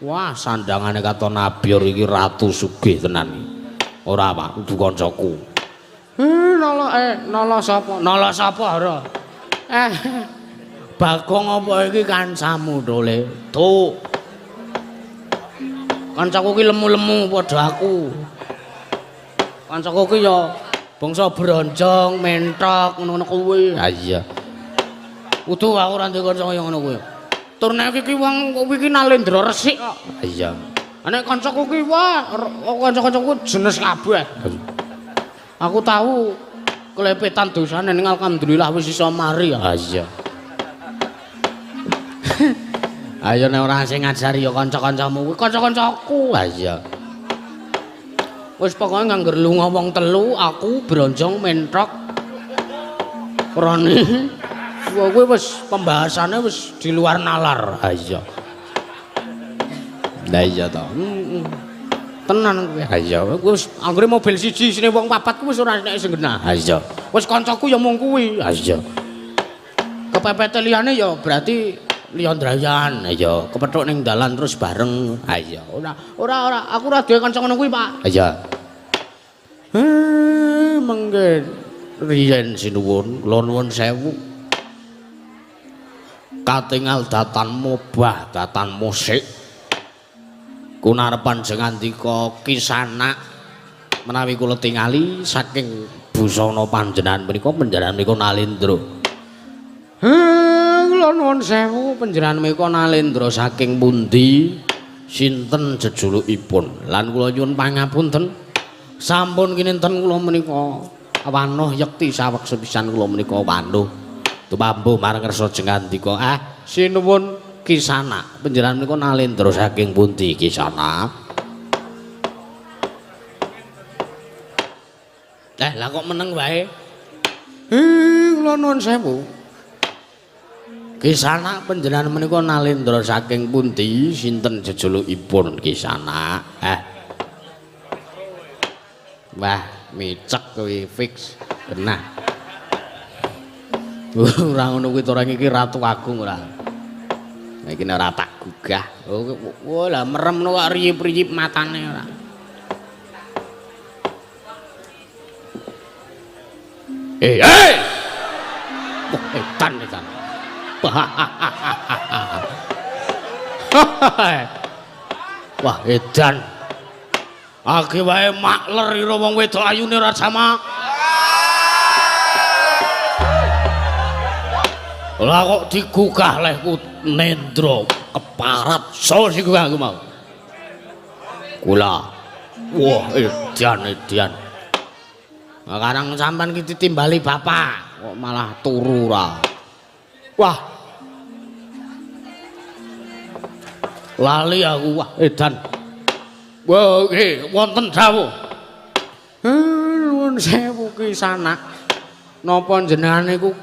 wah sandangane katon abyor iki ratu sugih tenan. Ora, Pak, kudu kancaku. Nala nala sapa? Nala sapa, Hara? Bagong apa iki kancamu, Dole? Tuh. Kancaku ki lemu-lemu padha aku. Kancaku ki ya bangsa bronjong, mentok ngono-ngono kuwi. Ha iya. Kudu aku ora ndek kanca kaya ngono kuwi. Tur nek iki wong kuwi ki Nalendra resik kok. Ha iya. Nek kancaku ki wah, kanca-kancaku jenes kabeh. Aku tahu kelepetan dosane ning alhamdulillah wis iso mari. Ha iya. Ayo nek ora sing ngajari ya kanca-kancamu kuwi kanca-kancaku. Ha iya. Wis pokoke ngangger lunga wong telu, aku bronjong mentok Roni. Wah kuwi wis pembahasannya wis di luar nalar. Ha iya. Lah iya to. Tenan kuwi. Ha iya, wis anggere mobil siji isine wong papat kuwi wis ora enek sing genah. Ha iya. Wis kancaku ya mung kuwi. Ha iya. Kepepete liyane ya berarti liya ndrayan. Ha iya, kepethuk ning dalan terus bareng. Ha iya. Ora ora ora aku ora duwe kanca ngono kuwi, Pak. Ha iya. Mengke riyen sinuwun, kula nuwun sewu. Katingal datan mobah, datan musik. Kunarepan jengandika kisanak menawi kula tingali saking busana panjenengan menika Nalendra. Kula nuwun sewu panjenengan menika Nalendra saking pundi? Sinten jejulukipun? Lan kula nyuwun pangapunten. Sampun kinten kula menika wanuh yekti saweg sepisan kula menika wanuh. Tumambuh marang ngersa jengandika. Sinuwun Kisanak, panjenengan menika Nalendra saking pundi Kisanak? Lah kok meneng wae? Kula nuwun sewu. Kisanak panjenengan menika Nalendra saking pundi? Sinten jejulukipun Kisanak? Wah, micek kuwi fix. Genah. Ora ngono kuwi to iki Ratu Agung ora. Iki nek ora tak gugah. Oh, lah meremno kok riyip-riyip matane ora. Eh! Wah, edan edan. Wah, edan. Age wae makler ira wong wedok ayune ora jamak. Lah kok digugah lehku Nendra keparat. So sing aku mau. Kula. Wah, edan edan. Karang sampean ki ditimbali bapak, kok malah turu ra. Wah. Lali aku, wah edan. Wah, nggih, wonten dawuh. Nuwun sewu ki sanak. Napa jenengan niku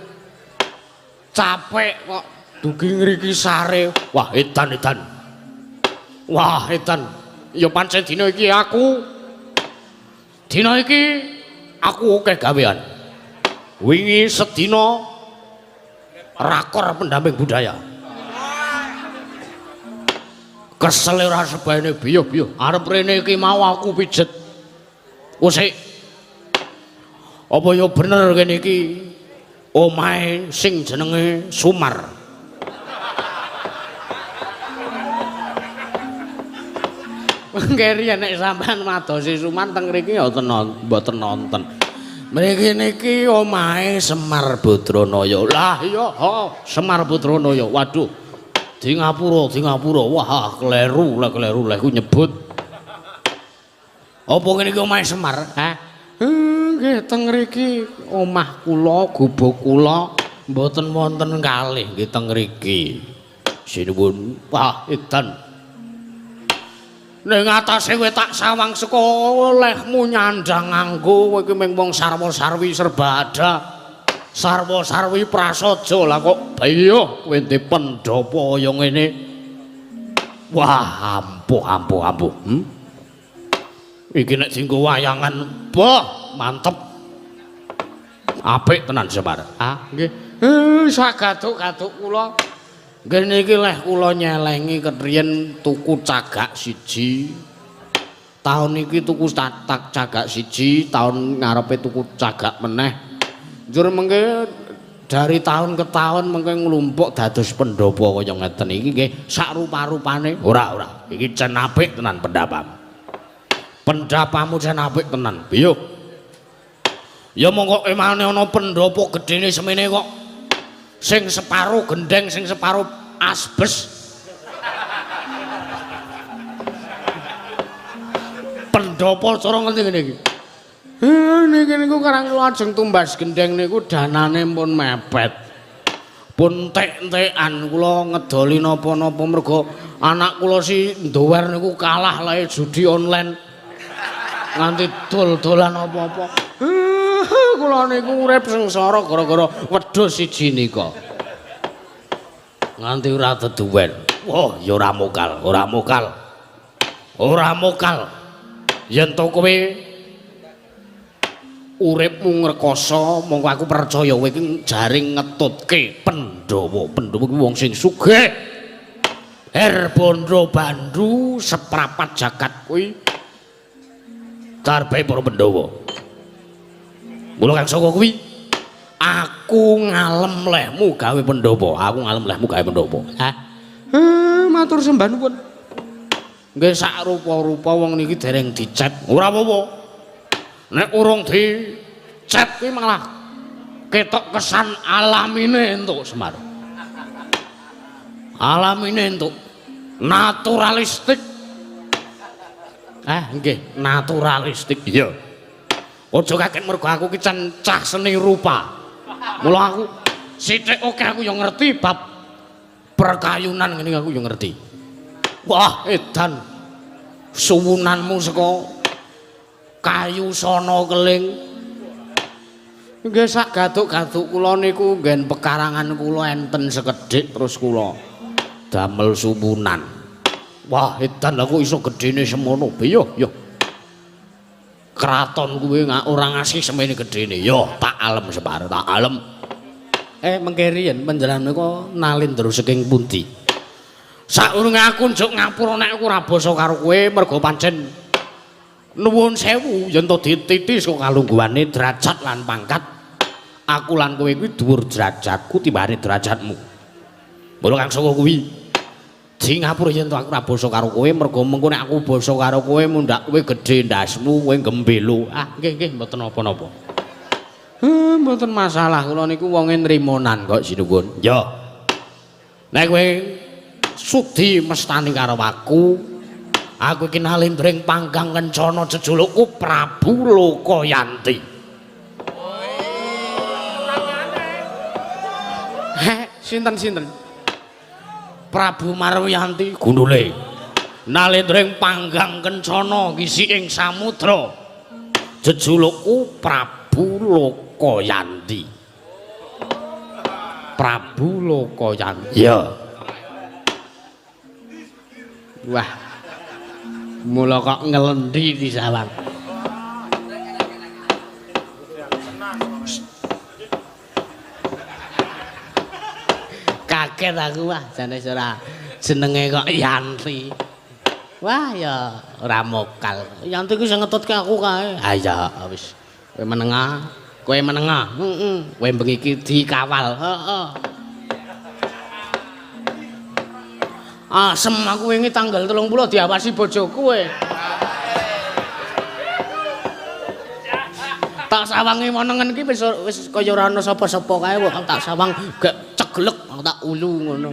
capek kok dugi ngriki sare. Wah, edan edan. Wah, edan. Ya pancen dina iki aku. Dina iki aku akeh gawean. Wingi sedina rakor pendamping budaya. Kesel ora sebaene biyo-biyo. Arep rene iki mau aku pijet. Usik. Apa ya bener kene iki omahe sing jenenge Sumar. Mengke nek sampean madosi Sumar teng mriki ya mboten nonton. Mriki niki omahe Semar Badranaya. Lah iya, Semar Badranaya. Waduh. Di ngapura, di ngapura. Wah, kleru, lah kleru leh ku nyebut. Apa ngene iki omahe Semar? Hah? Nggih, teng mriki omah kula, gubuk kula mboten wonten kalih nggih teng mriki. Sinuwun. Wah, edan. Ning atase kowe tak sawang saka olehmu nyandang nganggo kowe iki mung wong sarwa-sarwi serba ada. Sarwa-sarwi prasaja. Lah kok biyo kowe ndek pendhapa kaya ngene. Wah, ampuh ampuh ampuh. Iki nek dienggo wayangan, boh, mantep. Apik tenan Semar. Ah, nggih. Sagaduk-gaduk kula. Nggih niki leh kula nyelengi ketriyen tuku cagak siji. Taun iki tuku tak cagak siji, taun ngarepe tuku cagak meneh. Njur mengke dari tahun ke tahun mengke nglumpuk dados pendhapa kaya ngeten iki nggih sak rupa-rupane. Ora ora, iki cen apik tenan pendhapamu. Pendhapamu cen apik tenan. Biyo. Ya mongko emane ana pendhapa gedene semene kok. Sing separo gendeng, sing separo asbes. Pendhapa cara ngerti ngene iki. Niki niku karang kula ajeng tumbas gendeng niku danane pun mepet. Pun entek-entekan kula ngedoli napa-napa mergo anak kula si ndower niku kalah lae judi online. Nganti dol-dolan apa-apa. Kula niku urip sengsara gara-gara wedhus siji nika. Nganti ora deduwen. Wah, ya ora mokal, ora mokal. Ora mokal. Yen to kowe uripmu ngrekoso, mongko aku percaya kowe iki jaring ngetutke Pandhawa. Pandhawa kuwi wong sing sugih. Her bondo bandu seprapat jagat kuwi darbe para Pandhawa. Mula kang saka kuwi aku ngalem lehmu gawe pendhapa, aku ngalem lehmu gawe pendhapa. Hah? Matur sembah nuwun. Nggih sak rupa-rupa wong niki dereng dicet. Ora apa-apa. Nek urung dicet kuwi malah ketok kesan alamine entuk Semar. Alamine entuk naturalistik. Nggih, naturalistik. Iya. Aja kaget mergo aku ki cah seni rupa. Mula aku sithik oke aku ya ngerti bab perkayunan ngene aku ya ngerti. Wah, edan. Suwunanmu saka kayu sono keling. Nggih sak gaduk-gaduk kula niku nggen pekarangan kula enten sekedhik terus kula damel suwunan. Wah, edan aku iso gedene semono. Biyo, yo. Kraton kuwi ora ngasih semene gedene. Yo, tak alem Semar, tak alem. Mengke riyen panjenengan menika nalindra saking pundi? Saurunge aku njuk ngapura nek aku ora basa karo kowe mergo pancen nuwun sewu yen to dititi saka kalungguhane derajat lan pangkat. Aku lan kowe kuwi dhuwur derajatku timbane derajatmu. Mula kang saka kuwi Wedi ngapura yen to aku ora basa karo kowe mergo mengko nek aku basa karo kowe mundhak kowe gedhe ndasmu, kowe gembelo. Ah, nggih nggih mboten napa-napa. Mboten masalah kula niku wonge nrimonan kok sinuwun. Ya. Nek kowe sudi mestani karo aku, aku iki nalindring panggang kencana jejulukku Prabu Lokayanti. Heh, sinten-sinten? Prabu Marwiyanti gundule. Nalindring panggang kencana ngisi ing samudra. Jejulukku Prabu Lokayanti. Prabu Lokayanti. Ya. Wah. Mula kok ngelendi di sawang. Kaget aku wah jane ora jenenge kok Yanti. Wah ya ora mokal. Yanti ku sing ngetutke aku kae. Ha iya wis. Kowe menengah, kowe menengah. Heeh. Kowe bengi iki dikawal. Heeh. Asem aku wingi tanggal 30 diawasi bojoku kowe. Tak sawangi menengen iki wis wis kaya ora ana sapa-sapa kae kok tak sawang gek ceglek tak ulu ngono.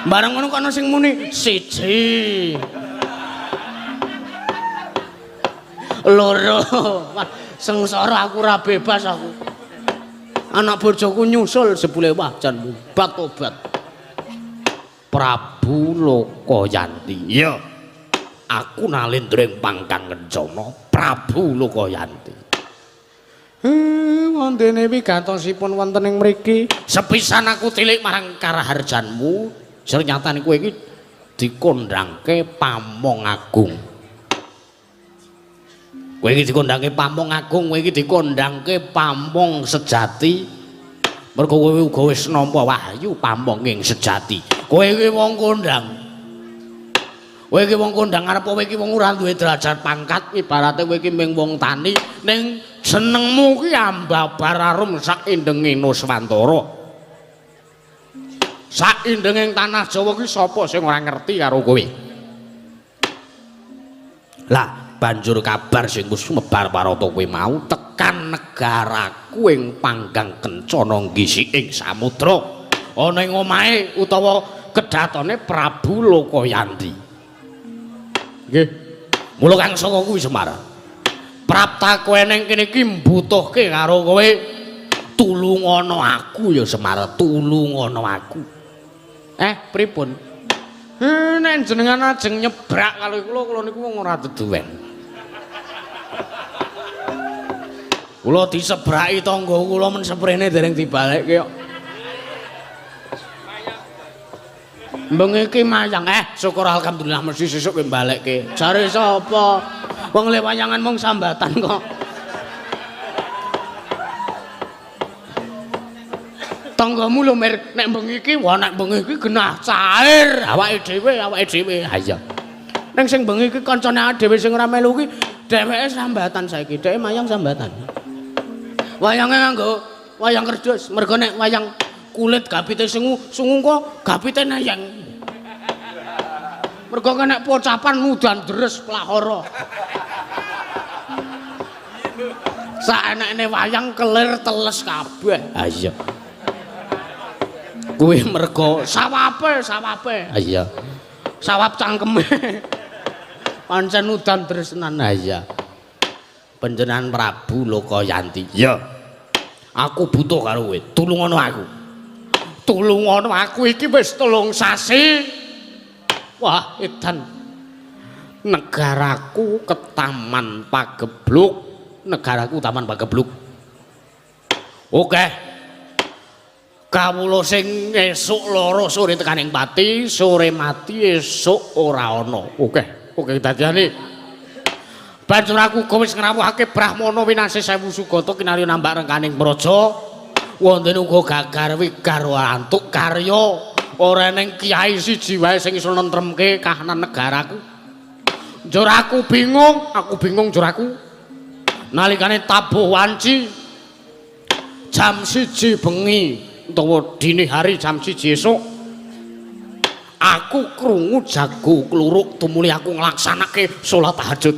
Bareng ngono kok ana sing muni siji. Loro. Wah, sengsara aku ora bebas aku. Anak bojoku nyusul jebule wah jan obat obat. Prabu Lokayanti. Iya. Aku nalindring pangkang kencana Prabu Lokayanti. Wondene wigatosipun wonten ing mriki. Sepisan aku tilik marang karaharjanmu, ternyatane kowe iki dikondhangke Pamong Agung. Kowe iki dikondhangke Pamong Agung, kowe iki dikondhangke Pamong sejati. Mergo kowe uga wis nampa wahyu pamong ing sejati. Kowe iki wong kondhang. Kowe iki wong kondhang arep kowe iki wong ora duwe derajat pangkat, ibarate kowe iki mung wong tani ning senengmu ki ambabar arum sak indenge Nuswantara. Sak indenging tanah Jawa ki sapa sing ora ngerti karo kowe? Lah, banjur kabar sing wis sumebar parata kowe mau tekan negaraku ing panggang kencana nggisi ing samudra. Ana ing omahe utawa kedatone Prabu Lokayanti. Nggih. Mula kang saka kuwi Semar. Prapta kowe ning kene iki mbutuhke karo kowe. Tulungono aku ya Semar, tulungono aku. Pripun? Nek jenengan ajeng nyebrak karo kula, kula niku wong ora deduwen. Kula disebraki tangga kula men seprene dereng dibalekke kok. Bengi iki mayang, syukur alhamdulillah mesti sesuk kowe balekke. Jare sapa? Wong le wayangan mung sambatan kok. Tanggamu lho Mir, nek bengi iki, wah nek bengi iki genah cair. Awake dhewe, awake dhewe. Ha iya. Ning sing bengi iki kancane dhewe sing ora melu iki dheweke sambatan saiki, dheweke mayang sambatan. Wayange nganggo wayang kerdus, mergo nek wayang kulit gapite sungu, sungu kok gapite nayang. Mergo nek pocapan udan deres plahara. Saenekne wayang kelir teles kabeh. Ha iya. Kuwi mergo sawape, sawape. Ha iya. Sawap cangkeme. Pancen udan deres tenan. Ha iya. Panjenengan Prabu Lokayanti. Iya. Aku butuh karo kowe. Tulungono aku. Tulungono aku iki wis 3 sasi. Wah, edan. Negaraku ketaman pagebluk. Negaraku taman pagebluk. Oke. Kawula sing esuk loro sore tekaning pati, sore mati esuk ora ana. Oke, oke dadiane. Banjur aku uga wis ngrawuhake Brahmana winasih sewu sugata kinarya nambak rengkaning praja. Wonten uga gagar wigar antuk karya. Ora eneng kiai siji wae sing iso nentremke kahanan negaraku. Njur aku bingung njur aku. Nalikane tabuh wanci jam 1 bengi utawa dini hari jam 1 esuk. Aku krungu jago kluruk tumuli aku nglaksanake salat tahajud.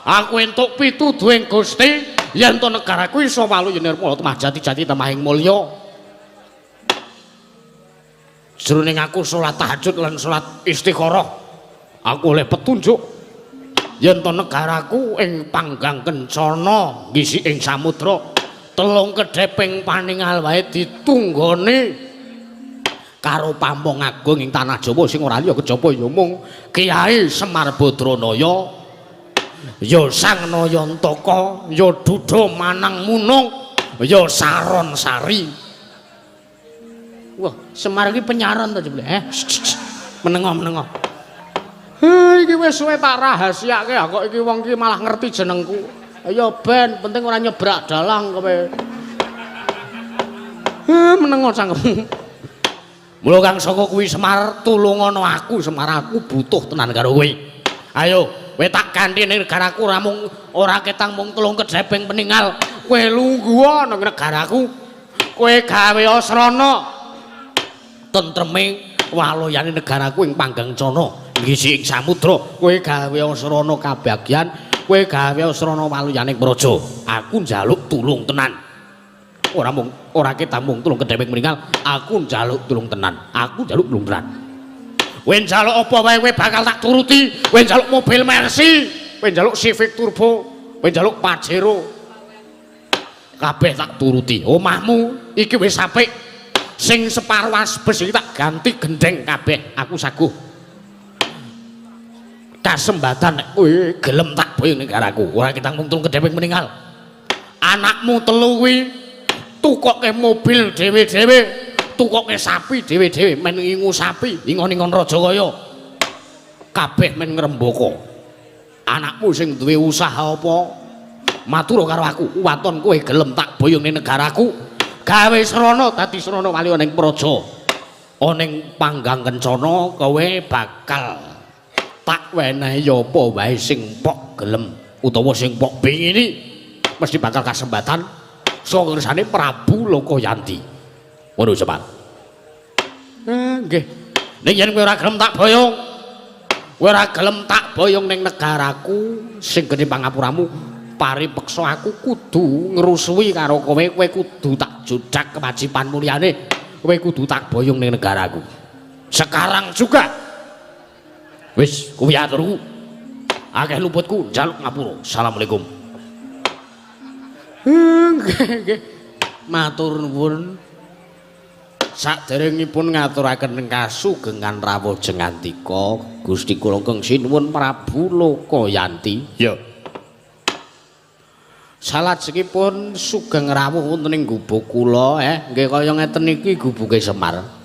Aku entuk pituduhing Gusti yen to negaraku iso waluya nirmala temah jati-jati temahing mulya. Jroning aku salat tahajud lan salat istikharah, aku oleh petunjuk yen to negaraku ing panggang kencana ngisi ing samudra telung kedheping paningal wae ditunggone karo pamong agung ing tanah Jawa sing ora liya kejaba ya mung Kyai Semar Badranaya, ya Sang Nayantaka, ya Duda Manang Munung, ya Saron Sari. Wah, Semar iki penyaron to jebule, eh? Menengo-menengo. Iki wis suwe tak rahasiake kok iki wong iki malah ngerti jenengku. Ya ben, penting ora nyebrak dalang kowe. Menengo cangkemmu. Mula kang saka kuwi Semar tulungono aku, Semar aku butuh tenan karo kowe. Ayo, kowe tak ganti ning negaraku ora mung ora ketang mung telung kedheping peningal. Kowe lungguh nang negaraku. Kowe gawe asrana tentreme waloyane negaraku ing Panggang Cana ngisi ing samudra. Kowe gawe asrana kabagyan, kowe gawe asrana waluyane praja. Aku njaluk tulung tenan. Ora mung ora ketang mung tulung kedheping meninggal, aku njaluk tulung tenan. Aku njaluk tulung tenan. Kowe njaluk apa wae kowe bakal tak turuti. Kowe njaluk mobil Mercy, kowe njaluk Civic Turbo, kowe njaluk Pajero. Kabeh tak turuti. Omahmu iki wis apik. Sing separo asbes iki tak ganti gendeng kabeh. Aku saguh. Kasembatan nek kowe gelem tak boyong negaraku. Ora ketang mung tulung kedheping meninggal. Anakmu telu kuwi tukoke mobil dhewe-dhewe, tukoke sapi dhewe-dhewe, men ngingu sapi, ingon-ingon raja kaya. Kabeh men ngrembaka. Anakmu sing duwe usaha apa? Matur karo aku, waton kowe gelem tak boyong ning negaraku. Gawe srana dadi srana wali ning praja. Ana ning Panggang Kencana kowe bakal tak wenehi apa wae sing pok gelem utawa sing pok pingini mesti bakal kasembatan saka ngersane Prabu Lokayanti. Ngono Semar. Nggih. Ning yen kowe ora gelem tak boyong, kowe ora gelem tak boyong ning negaraku sing gedhe pangapuramu, paripeksa aku kudu ngrusuhi karo kowe, kowe kudu tak judak kewajiban mulyane, kowe kudu tak boyong ning negaraku. Sekarang juga. Wis kuwi aturku. Akeh luputku njaluk ngapura. Assalamualaikum. Nggih, nggih. Matur nuwun. Saderengipun ngaturaken kasugengan rawuh jengandika Gusti kula ingkang sinuwun Prabu Lokayanti. Ya. Salajengipun sugeng rawuh wonten ing gubuk kula, nggih kaya ngeten iki gubuke Semar.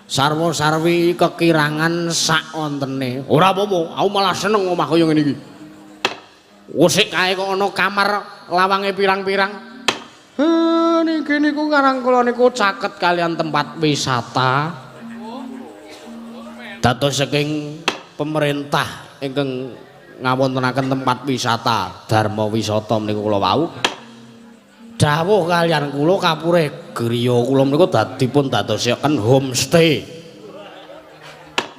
Sarwa-sarwi kekirangan sak wontene. Ora apa-apa, aku malah seneng omah kaya ngene iki. Usik kae kok ana kamar lawange pirang-pirang. Niki niku karang kula niku caket kalian tempat wisata. Dados saking pemerintah ingkang ngawontenaken tempat wisata Dharma Wisata menika kula wau. Dawuh kalian kula kapure griya kula menika dipun dadosaken homestay.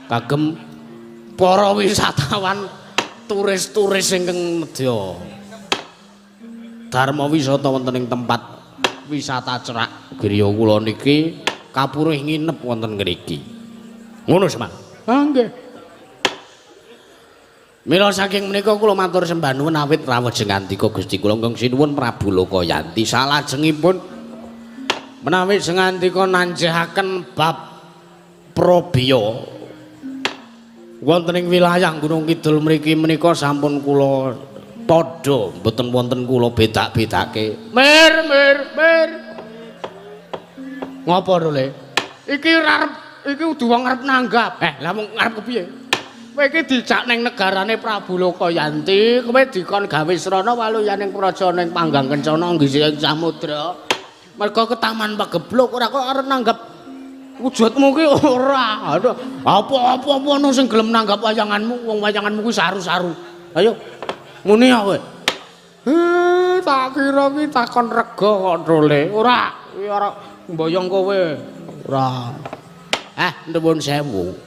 Kagem para wisatawan turis-turis ingkang nedya Dharma Wisata wonten ing tempat wisata cerak griya kula niki kapurih nginep wonten ngriki. Ngono Semar. Ah nggih. Mila saking menika kula matur sembah nuwun awit rawuh jengandika Gusti kula ingkang sinuwun Prabu Lokayanti. Salajengipun menawi jengandika nanjehaken bab probya wonten ing wilayah Gunung Kidul mriki menika sampun kula padha mboten wonten kula bedak-bedake. Mir mir mir. Ngopo to, Le? Iki arep iki kudu wong arep nanggap. Lah wong arep kepiye? Kowe iki dijak ning negarane Prabu Lokayanti, kowe dikon gawe srana waluyaning praja ning Panggang Kencana nggih ing samudra. Mergo ketaman pagebluk ora kok arep nanggap wujudmu ki ora. Aduh, apa-apa ana sing gelem nanggap wayanganmu, wong wayanganmu kuwi saru-saru. Ayo muni ya kowe. Tak kira ki takon rega kok, Dole. Ora, kuwi ora mboyong kowe. Ora. Ah, nuwun sewu.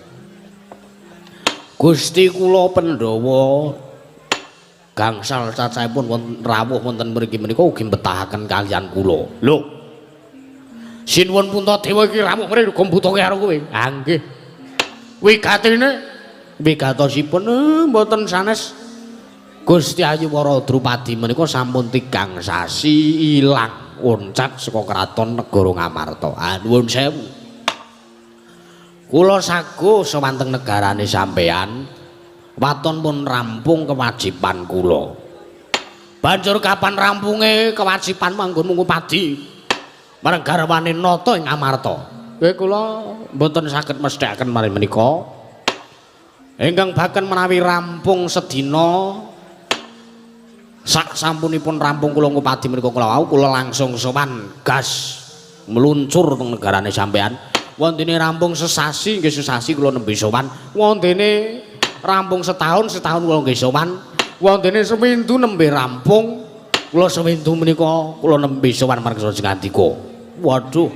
Gusti kula Pandhawa gangsal cacahipun wonten rawuh wonten mriki menika ugi mbetahaken kaliyan kula. Lho. Sinuwun Puntadewa iki rawuh mrene uga mbutake karo kowe. Ah nggih. Wigatine wigatosipun mboten sanes Gusti Ayu Wara Drupadi menika sampun 3 sasi ilang oncat saka kraton negara Ngamarta. Ah nuwun sewu. Kula sago sowan teng negarane sampeyan. Waton pun rampung kewajiban kula. Banjur kapan rampunge kewajiban manggonmu ngupadi marang garwane nata ing Amarta? Nggih kula mboten saged mesthekaken maring menika. Ingkang baken menawi rampung sedina sak sampunipun rampung kula ngupadi menika kula wau kula langsung sowan gas meluncur teng negarane sampean. Wontene rampung sesasi nggih sesasi kula nembe sowan. Wontene rampung setahun, setahun kula nggih sowan. Wontene seminggu nembe rampung kula seminggu menika kula nembe sowan marang Sri Ngandika. Waduh.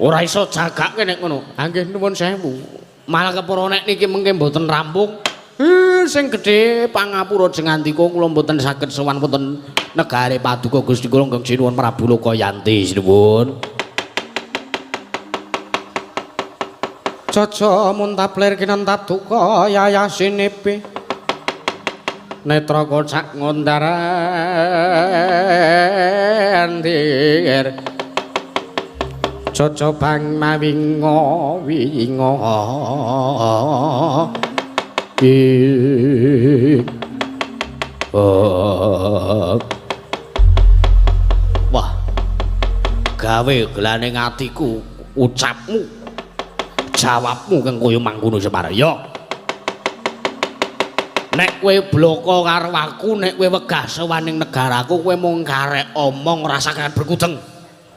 Ora iso jagake nek ngono. Ha nggih nuwun sewu. Malah kepara nek niki mengke mboten rampung. Sing gedhe pangapura Jengandika kula mboten saged sowan wonten negare paduka Gusti kula ingkang sinuwun Prabu Lokayanti sinuwun. Caca muntaplir kinentap duka yayasinipi netra kocak ngondaran dir caca bang mawinga winga wah gawe gelane atiku ucapmu jawabmu kang kaya mangkono Semar. Ya. Nek kowe bloko karo aku, nek kowe wegah sowan ning negaraku, kowe mung karek omong ora sakan berkudeng.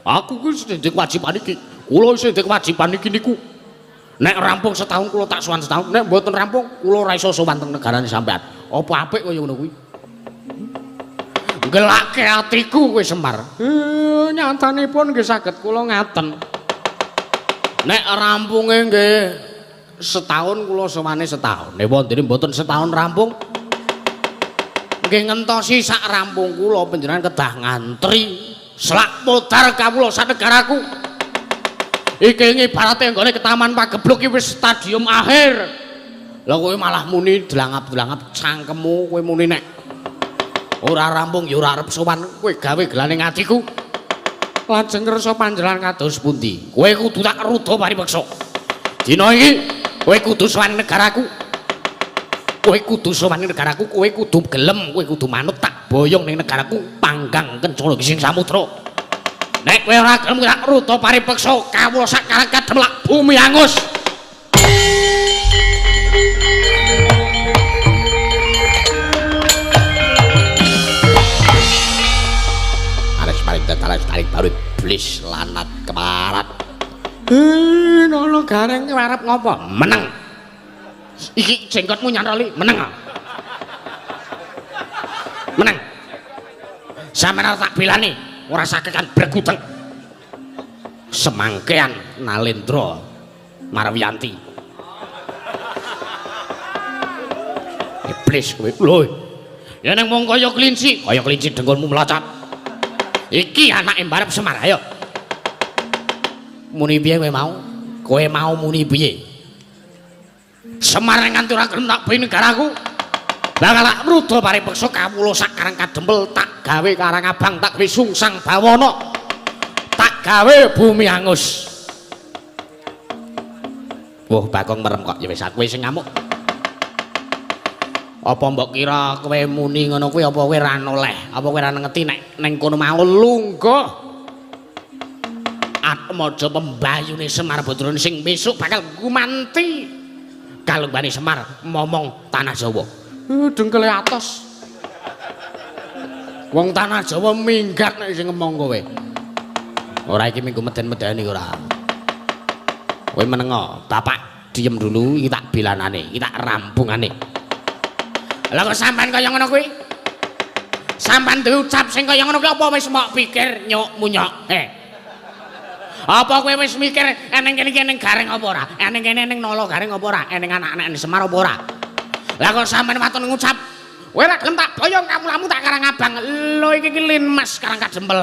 Aku kuwi sing ndek kewajiban iki. Kula sing ndek kewajiban iki niku. Nek rampung setahun kula tak sowan setahun, nek mboten rampung kula ora iso sowan teng negarane sampean. Apa apik kaya ngono kuwi? Gelake atiku kowe Semar. Nyatanipun nggih saged kula ngaten. Nek rampunge nggih setahun kula sowane setahun. Nek wontene mboten setahun rampung nggih ngentosi sak rampung kula panjenengan kedah ngantri selak modar kawula sak negaraku. Iki ngibarate nggone ke Taman Pagebluk iki wis stadium akhir. Lah kowe malah muni dlangap-dlangap cangkemmu kowe muni nek ora rampung ya ora arep sowan kowe gawe gelane atiku. Lajeng kersa panjenengan kados pundi? Kowe kudu tak rudha paripeksa. Dina iki kowe kudu sowan negaraku. Kowe kudu sowan negaraku, kowe kudu gelem, kowe kudu manut tak boyong ning negaraku panggang kencana gising samudra. Nek kowe ora gelem tak rudha paripeksa kawula sak karang kademlak bumi angus. Tarik baru iblis lanat kemarat. Nono gareng arep ngopo? Meneng. Iki jengkotmu nyantroli, meneng. Meneng. Sampeyan arep tak belani, ora sakekan bregudeng. Semangkean Nalendra Marwiyanti. Iblis kowe. Lho. Ya nang wong kaya kelinci dengkulmu mlocot. Iki anake mbarep Semar, ayo. Muni piye kowe mau? Kowe mau muni piye? Semar nganti ora gelem tak ben negaraku. Bakal tak rudha paripeksa kawula sak karang kadempel tak gawe karang abang tak gawe sungsang bawana. Tak gawe bumi angus. Wah, Bagong merem kok ya wis aku sing ngamuk. Apa mbok kira kowe muni ngono kuwi apa kowe ora noleh? Apa kowe ora ngerti nek ning kono mau lungguh Atmaja pembayune Semar Badrane sing besok bakal gumanti kalunggane Semar momong tanah Jawa. Dengkele atos. Wong tanah Jawa minggat nek sing ngomong kowe. Ora iki minggu meden-medeni ora. Kowe menengo, bapak diem dulu iki tak belanane, iki tak rampungane. Lah kok sampean kaya ngono kuwi? Sampean duwe ucap sing kaya ngono kuwi apa wis mok pikir nyok munyok? Apa kowe wis mikir eneng kene iki eneng Gareng apa ora? Eneng kene eneng Nala Gareng apa ora? Eneng anak-anake Semar apa ora? Lah kok sampean waton ngucap, kowe ora gelem tak boyong kamulamu tak Karang Abang. Lho iki ki Linmas Karang Kadempel.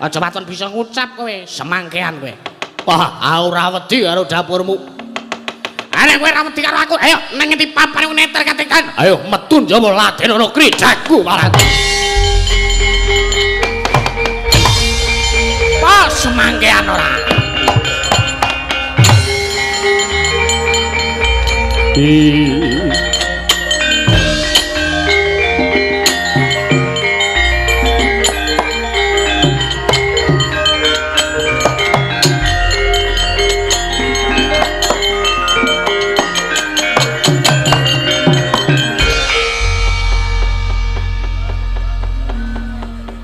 Aja waton bisa ngucap kowe, semangkean kowe. Wah, aku ora wedi karo dapurmu. Nek kowe ora wedi karo aku, ayo nang ngendi papane neter katekan. Ayo metu njaba laden ana krijakku malah. Pas semangkean ora.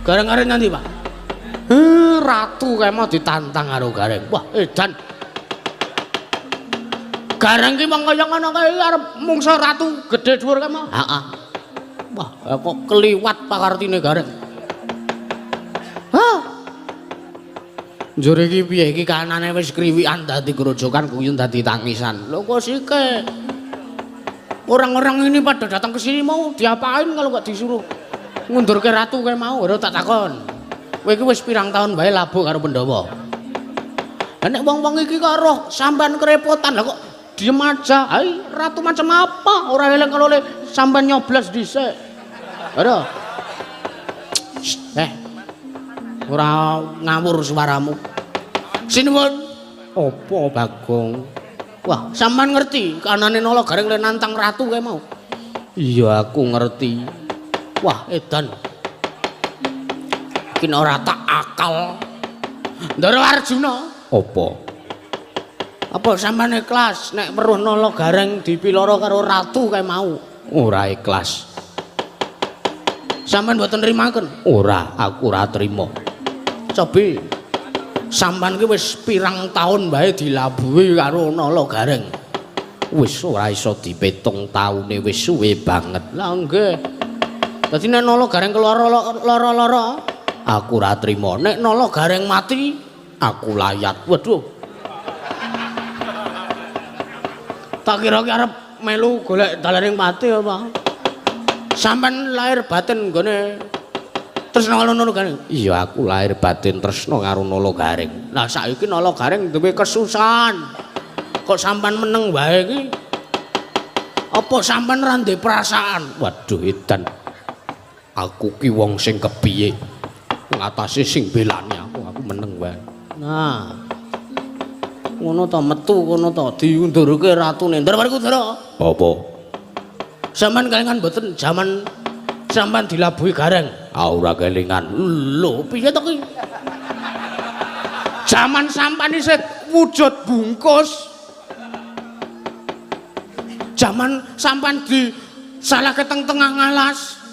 Gareng-gareng nanti, Pak. Ratu kae mau ditantang karo Gareng. Wah, edan. Gareng ki mong kaya ngono kae arep mungsa ratu gedhe dhuwur kae mau. Heeh. Wah, kok keliwat pakartine Gareng. Hah. Njur iki piye iki kanane wis kriwikan dadi grojokan guyun dadi tangisan. Lho kok sike. Orang-orang ini pada datang ke sini mau diapain kalau nggak disuruh ngundurke ratu kae mau? Ora tak takon. Kowe iki wis pirang tahun wae labuh karo Pandhawa. Lah nek wong-wong iki kok roh sampean kerepotan, lah kok diem aja. Hai, ratu macam apa? Ora eling kalau le sampean nyoblos dhisik. Ora. Ora ngawur suaramu. Sinuwun. Apa Bagong? Wah, sampean ngerti kanane Nala Gareng le nantang ratu kae mau? Iya, aku ngerti. Wah, edan. Iki ora tak akal. Ndara Arjuna. Apa? Apa sampean ikhlas nek weruh Nala Gareng dipiloro karo ratu kae mau? Ora ikhlas. Sampean mboten nrimaken? Ora, aku ora trima. Cobi sampean ki wis pirang taun wae dilabuhi karo Nala Gareng. Wis ora iso dipitung taune, wis suwe banget. Lah nggih. Dadi nek Nala Gareng keloro loro-loro, aku ora trima. Nek Nala Gareng mati, aku layat. Waduh. Tak kira ki arep melu golek dalaning pati apa? Sampeyan lahir batin nggone tresna karo Nala Gareng. Iya, aku lahir batin tresna karo Nala Gareng. Lah saiki Nala Gareng duwe kesusahan. Kok sampean meneng wae iki? Apa sampean ora ndek perasaan? Waduh, edan. Aku ki wong sing kepiye? Ngatasi sing belani aku meneng wae. Nah. Ngono ta metu kono ta diundurke ratune. Ndara Werkudara. Apa? Sampeyan kelingan mboten jaman sampean dilabuhi Gareng? Ah, ora kelingan. Lho, piye to ki? Jaman sampean isih wujud bungkus. Jaman sampean di salahke teng tengah ngalas.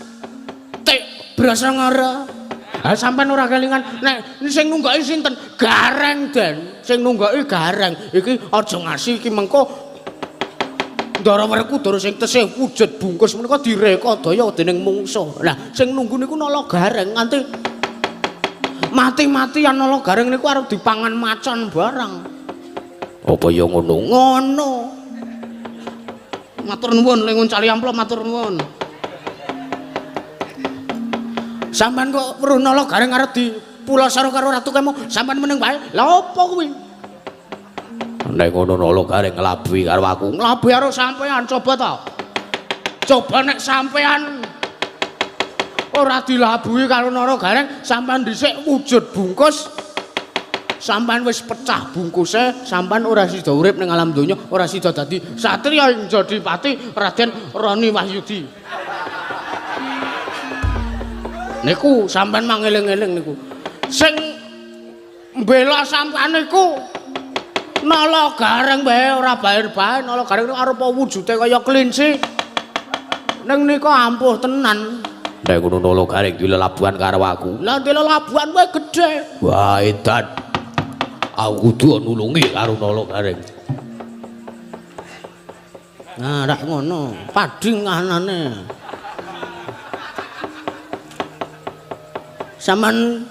Tik brasangara. Ha sampean ora kelingan nek sing nunggoki sinten? Gareng, Den. Sing nunggoki Gareng. Iki aja ngasi iki mengko Ndara Werkudara sing tesih wujud bungkus menika direkadaya dening mungsuh. Lah sing nunggu niku Nala Gareng nganti mati-matian Nala Gareng niku arep dipangan macan barang. Apa ya ngono? Ngono. Matur nuwun le nguncali amplop matur nuwun. Sampeyan kok weruh Nala Gareng arep dipulasara karo ratu kemo, sampeyan meneng wae. Lah apa kuwi? Nek ngono Nala Gareng nglabuhi karo aku. Nglabuhi karo sampeyan coba ta. Coba nek sampeyan ora dilabuhi karo Nala Gareng, sampeyan dhisik wujud bungkus. Sampeyan wis pecah bungkuse, sampeyan ora sida urip ning alam donya, ora sida dadi satriya ing Jodipati Raden Roni Wahyudi. Niku sampeyan mangeling-eling niku. Sing mbela sampeyan niku Nala Gareng wae ora bair-bair. Nala Gareng niku arupa wujude kaya kelinci. Ning nika ampuh tenan. Nek ngono Nala Gareng dilelabuhan karo aku. Lah dilelabuhan wae gedhe. Wah, edan. Aku kudu nulungi karo Nala Gareng. Nah, rak ngono, pading kahanane. Sampeyan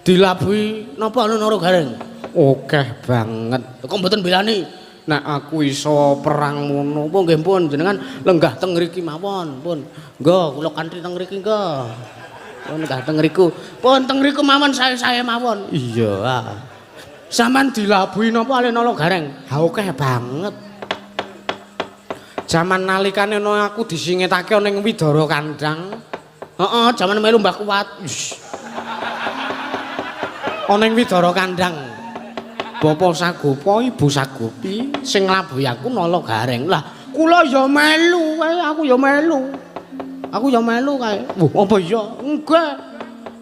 Dilabuhi napa Nara Gareng? Akeh banget. Kok mboten belani? Nek aku iso perang ngono, apa nggih pun jenengan lenggah teng mriki mawon, pun. Nggo kula kanthi teng mriki nggo. Pun lenggah teng mriku. Pun teng mriku mawon sae-sae mawon. Iya. Sampeyan dilabuhi napa ale Nala Gareng? Ha akeh banget. Jaman nalikane ana aku disingetake ana ing Widara Kandang. Heeh, jaman melu Mbah Kuwat. Ana ing Widara Kandang. Bapak Sagopa, Ibu Sagopi sing nglabuhi aku Nala Gareng. Lah, kula ya melu kae, aku ya melu. Aku ya melu kae. Wah, apa iya? Enggak.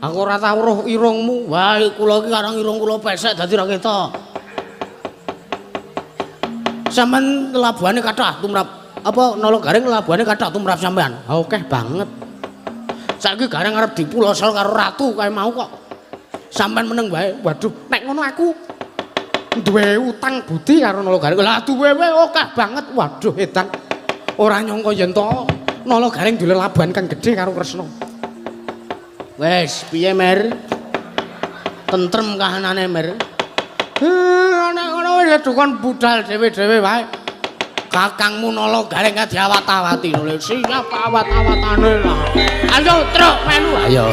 Aku ora tau roh irungmu. Wah, kula iki karang irung kula pesek dadi ra ketok. Sampeyan labuhane kathah tumrap apa Nala Gareng labuhane kathah tumrap sampean. Ha akeh banget. Saiki Gareng arep dipulosol karo ratu kae mau kok. Sampeyan meneng wae. Waduh, nek ngono aku duwe utang budi karo Nala Gareng. Lah duwe wae akeh banget. Waduh, edan. Ora nyangka yen to Nala Gareng duwe labuhan kang gedhe karo Kresna. Wes, piye Mer? Tentrem kahanane Mer? Nek ngono wis dukun budal dhewe-dhewe wae. Kakangmu Nala Gareng ka diawat-awati lho. Siap awat-awatane lah. Ayo truk melu. Ayo.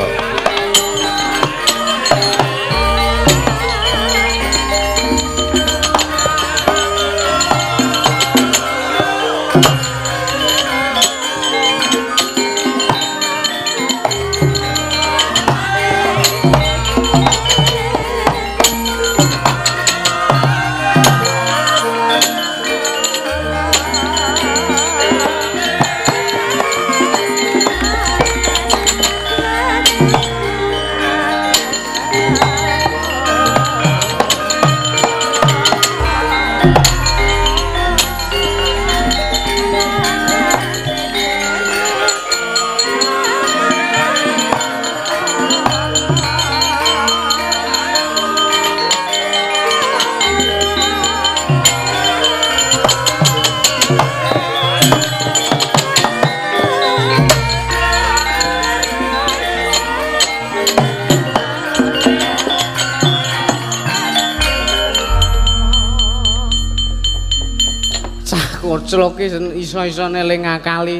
Koclok ki iso-isone le ngakali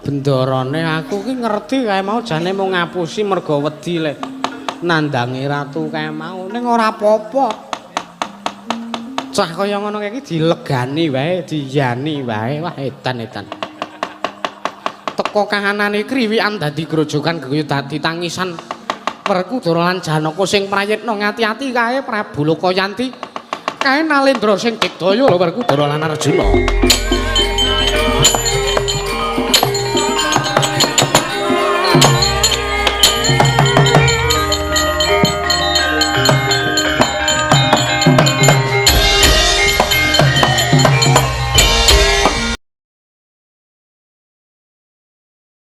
bendarane aku ki ngerti kae mau jane mung ngapusi mergo wedi le nandangi ratu kae mau ning ora apa-apa. Cah kaya ngono kae iki dilegani wae, diyani wae. Wah edan-edan. Teko kahanane kriwikan dadi grojogan geguyu dadi tangisan Werkudara lan Janaka sing prayitna ngati-ati kae Prabu Lokayanti. Kae Nalendra sing digdaya lho Werkudara lan Arjuna.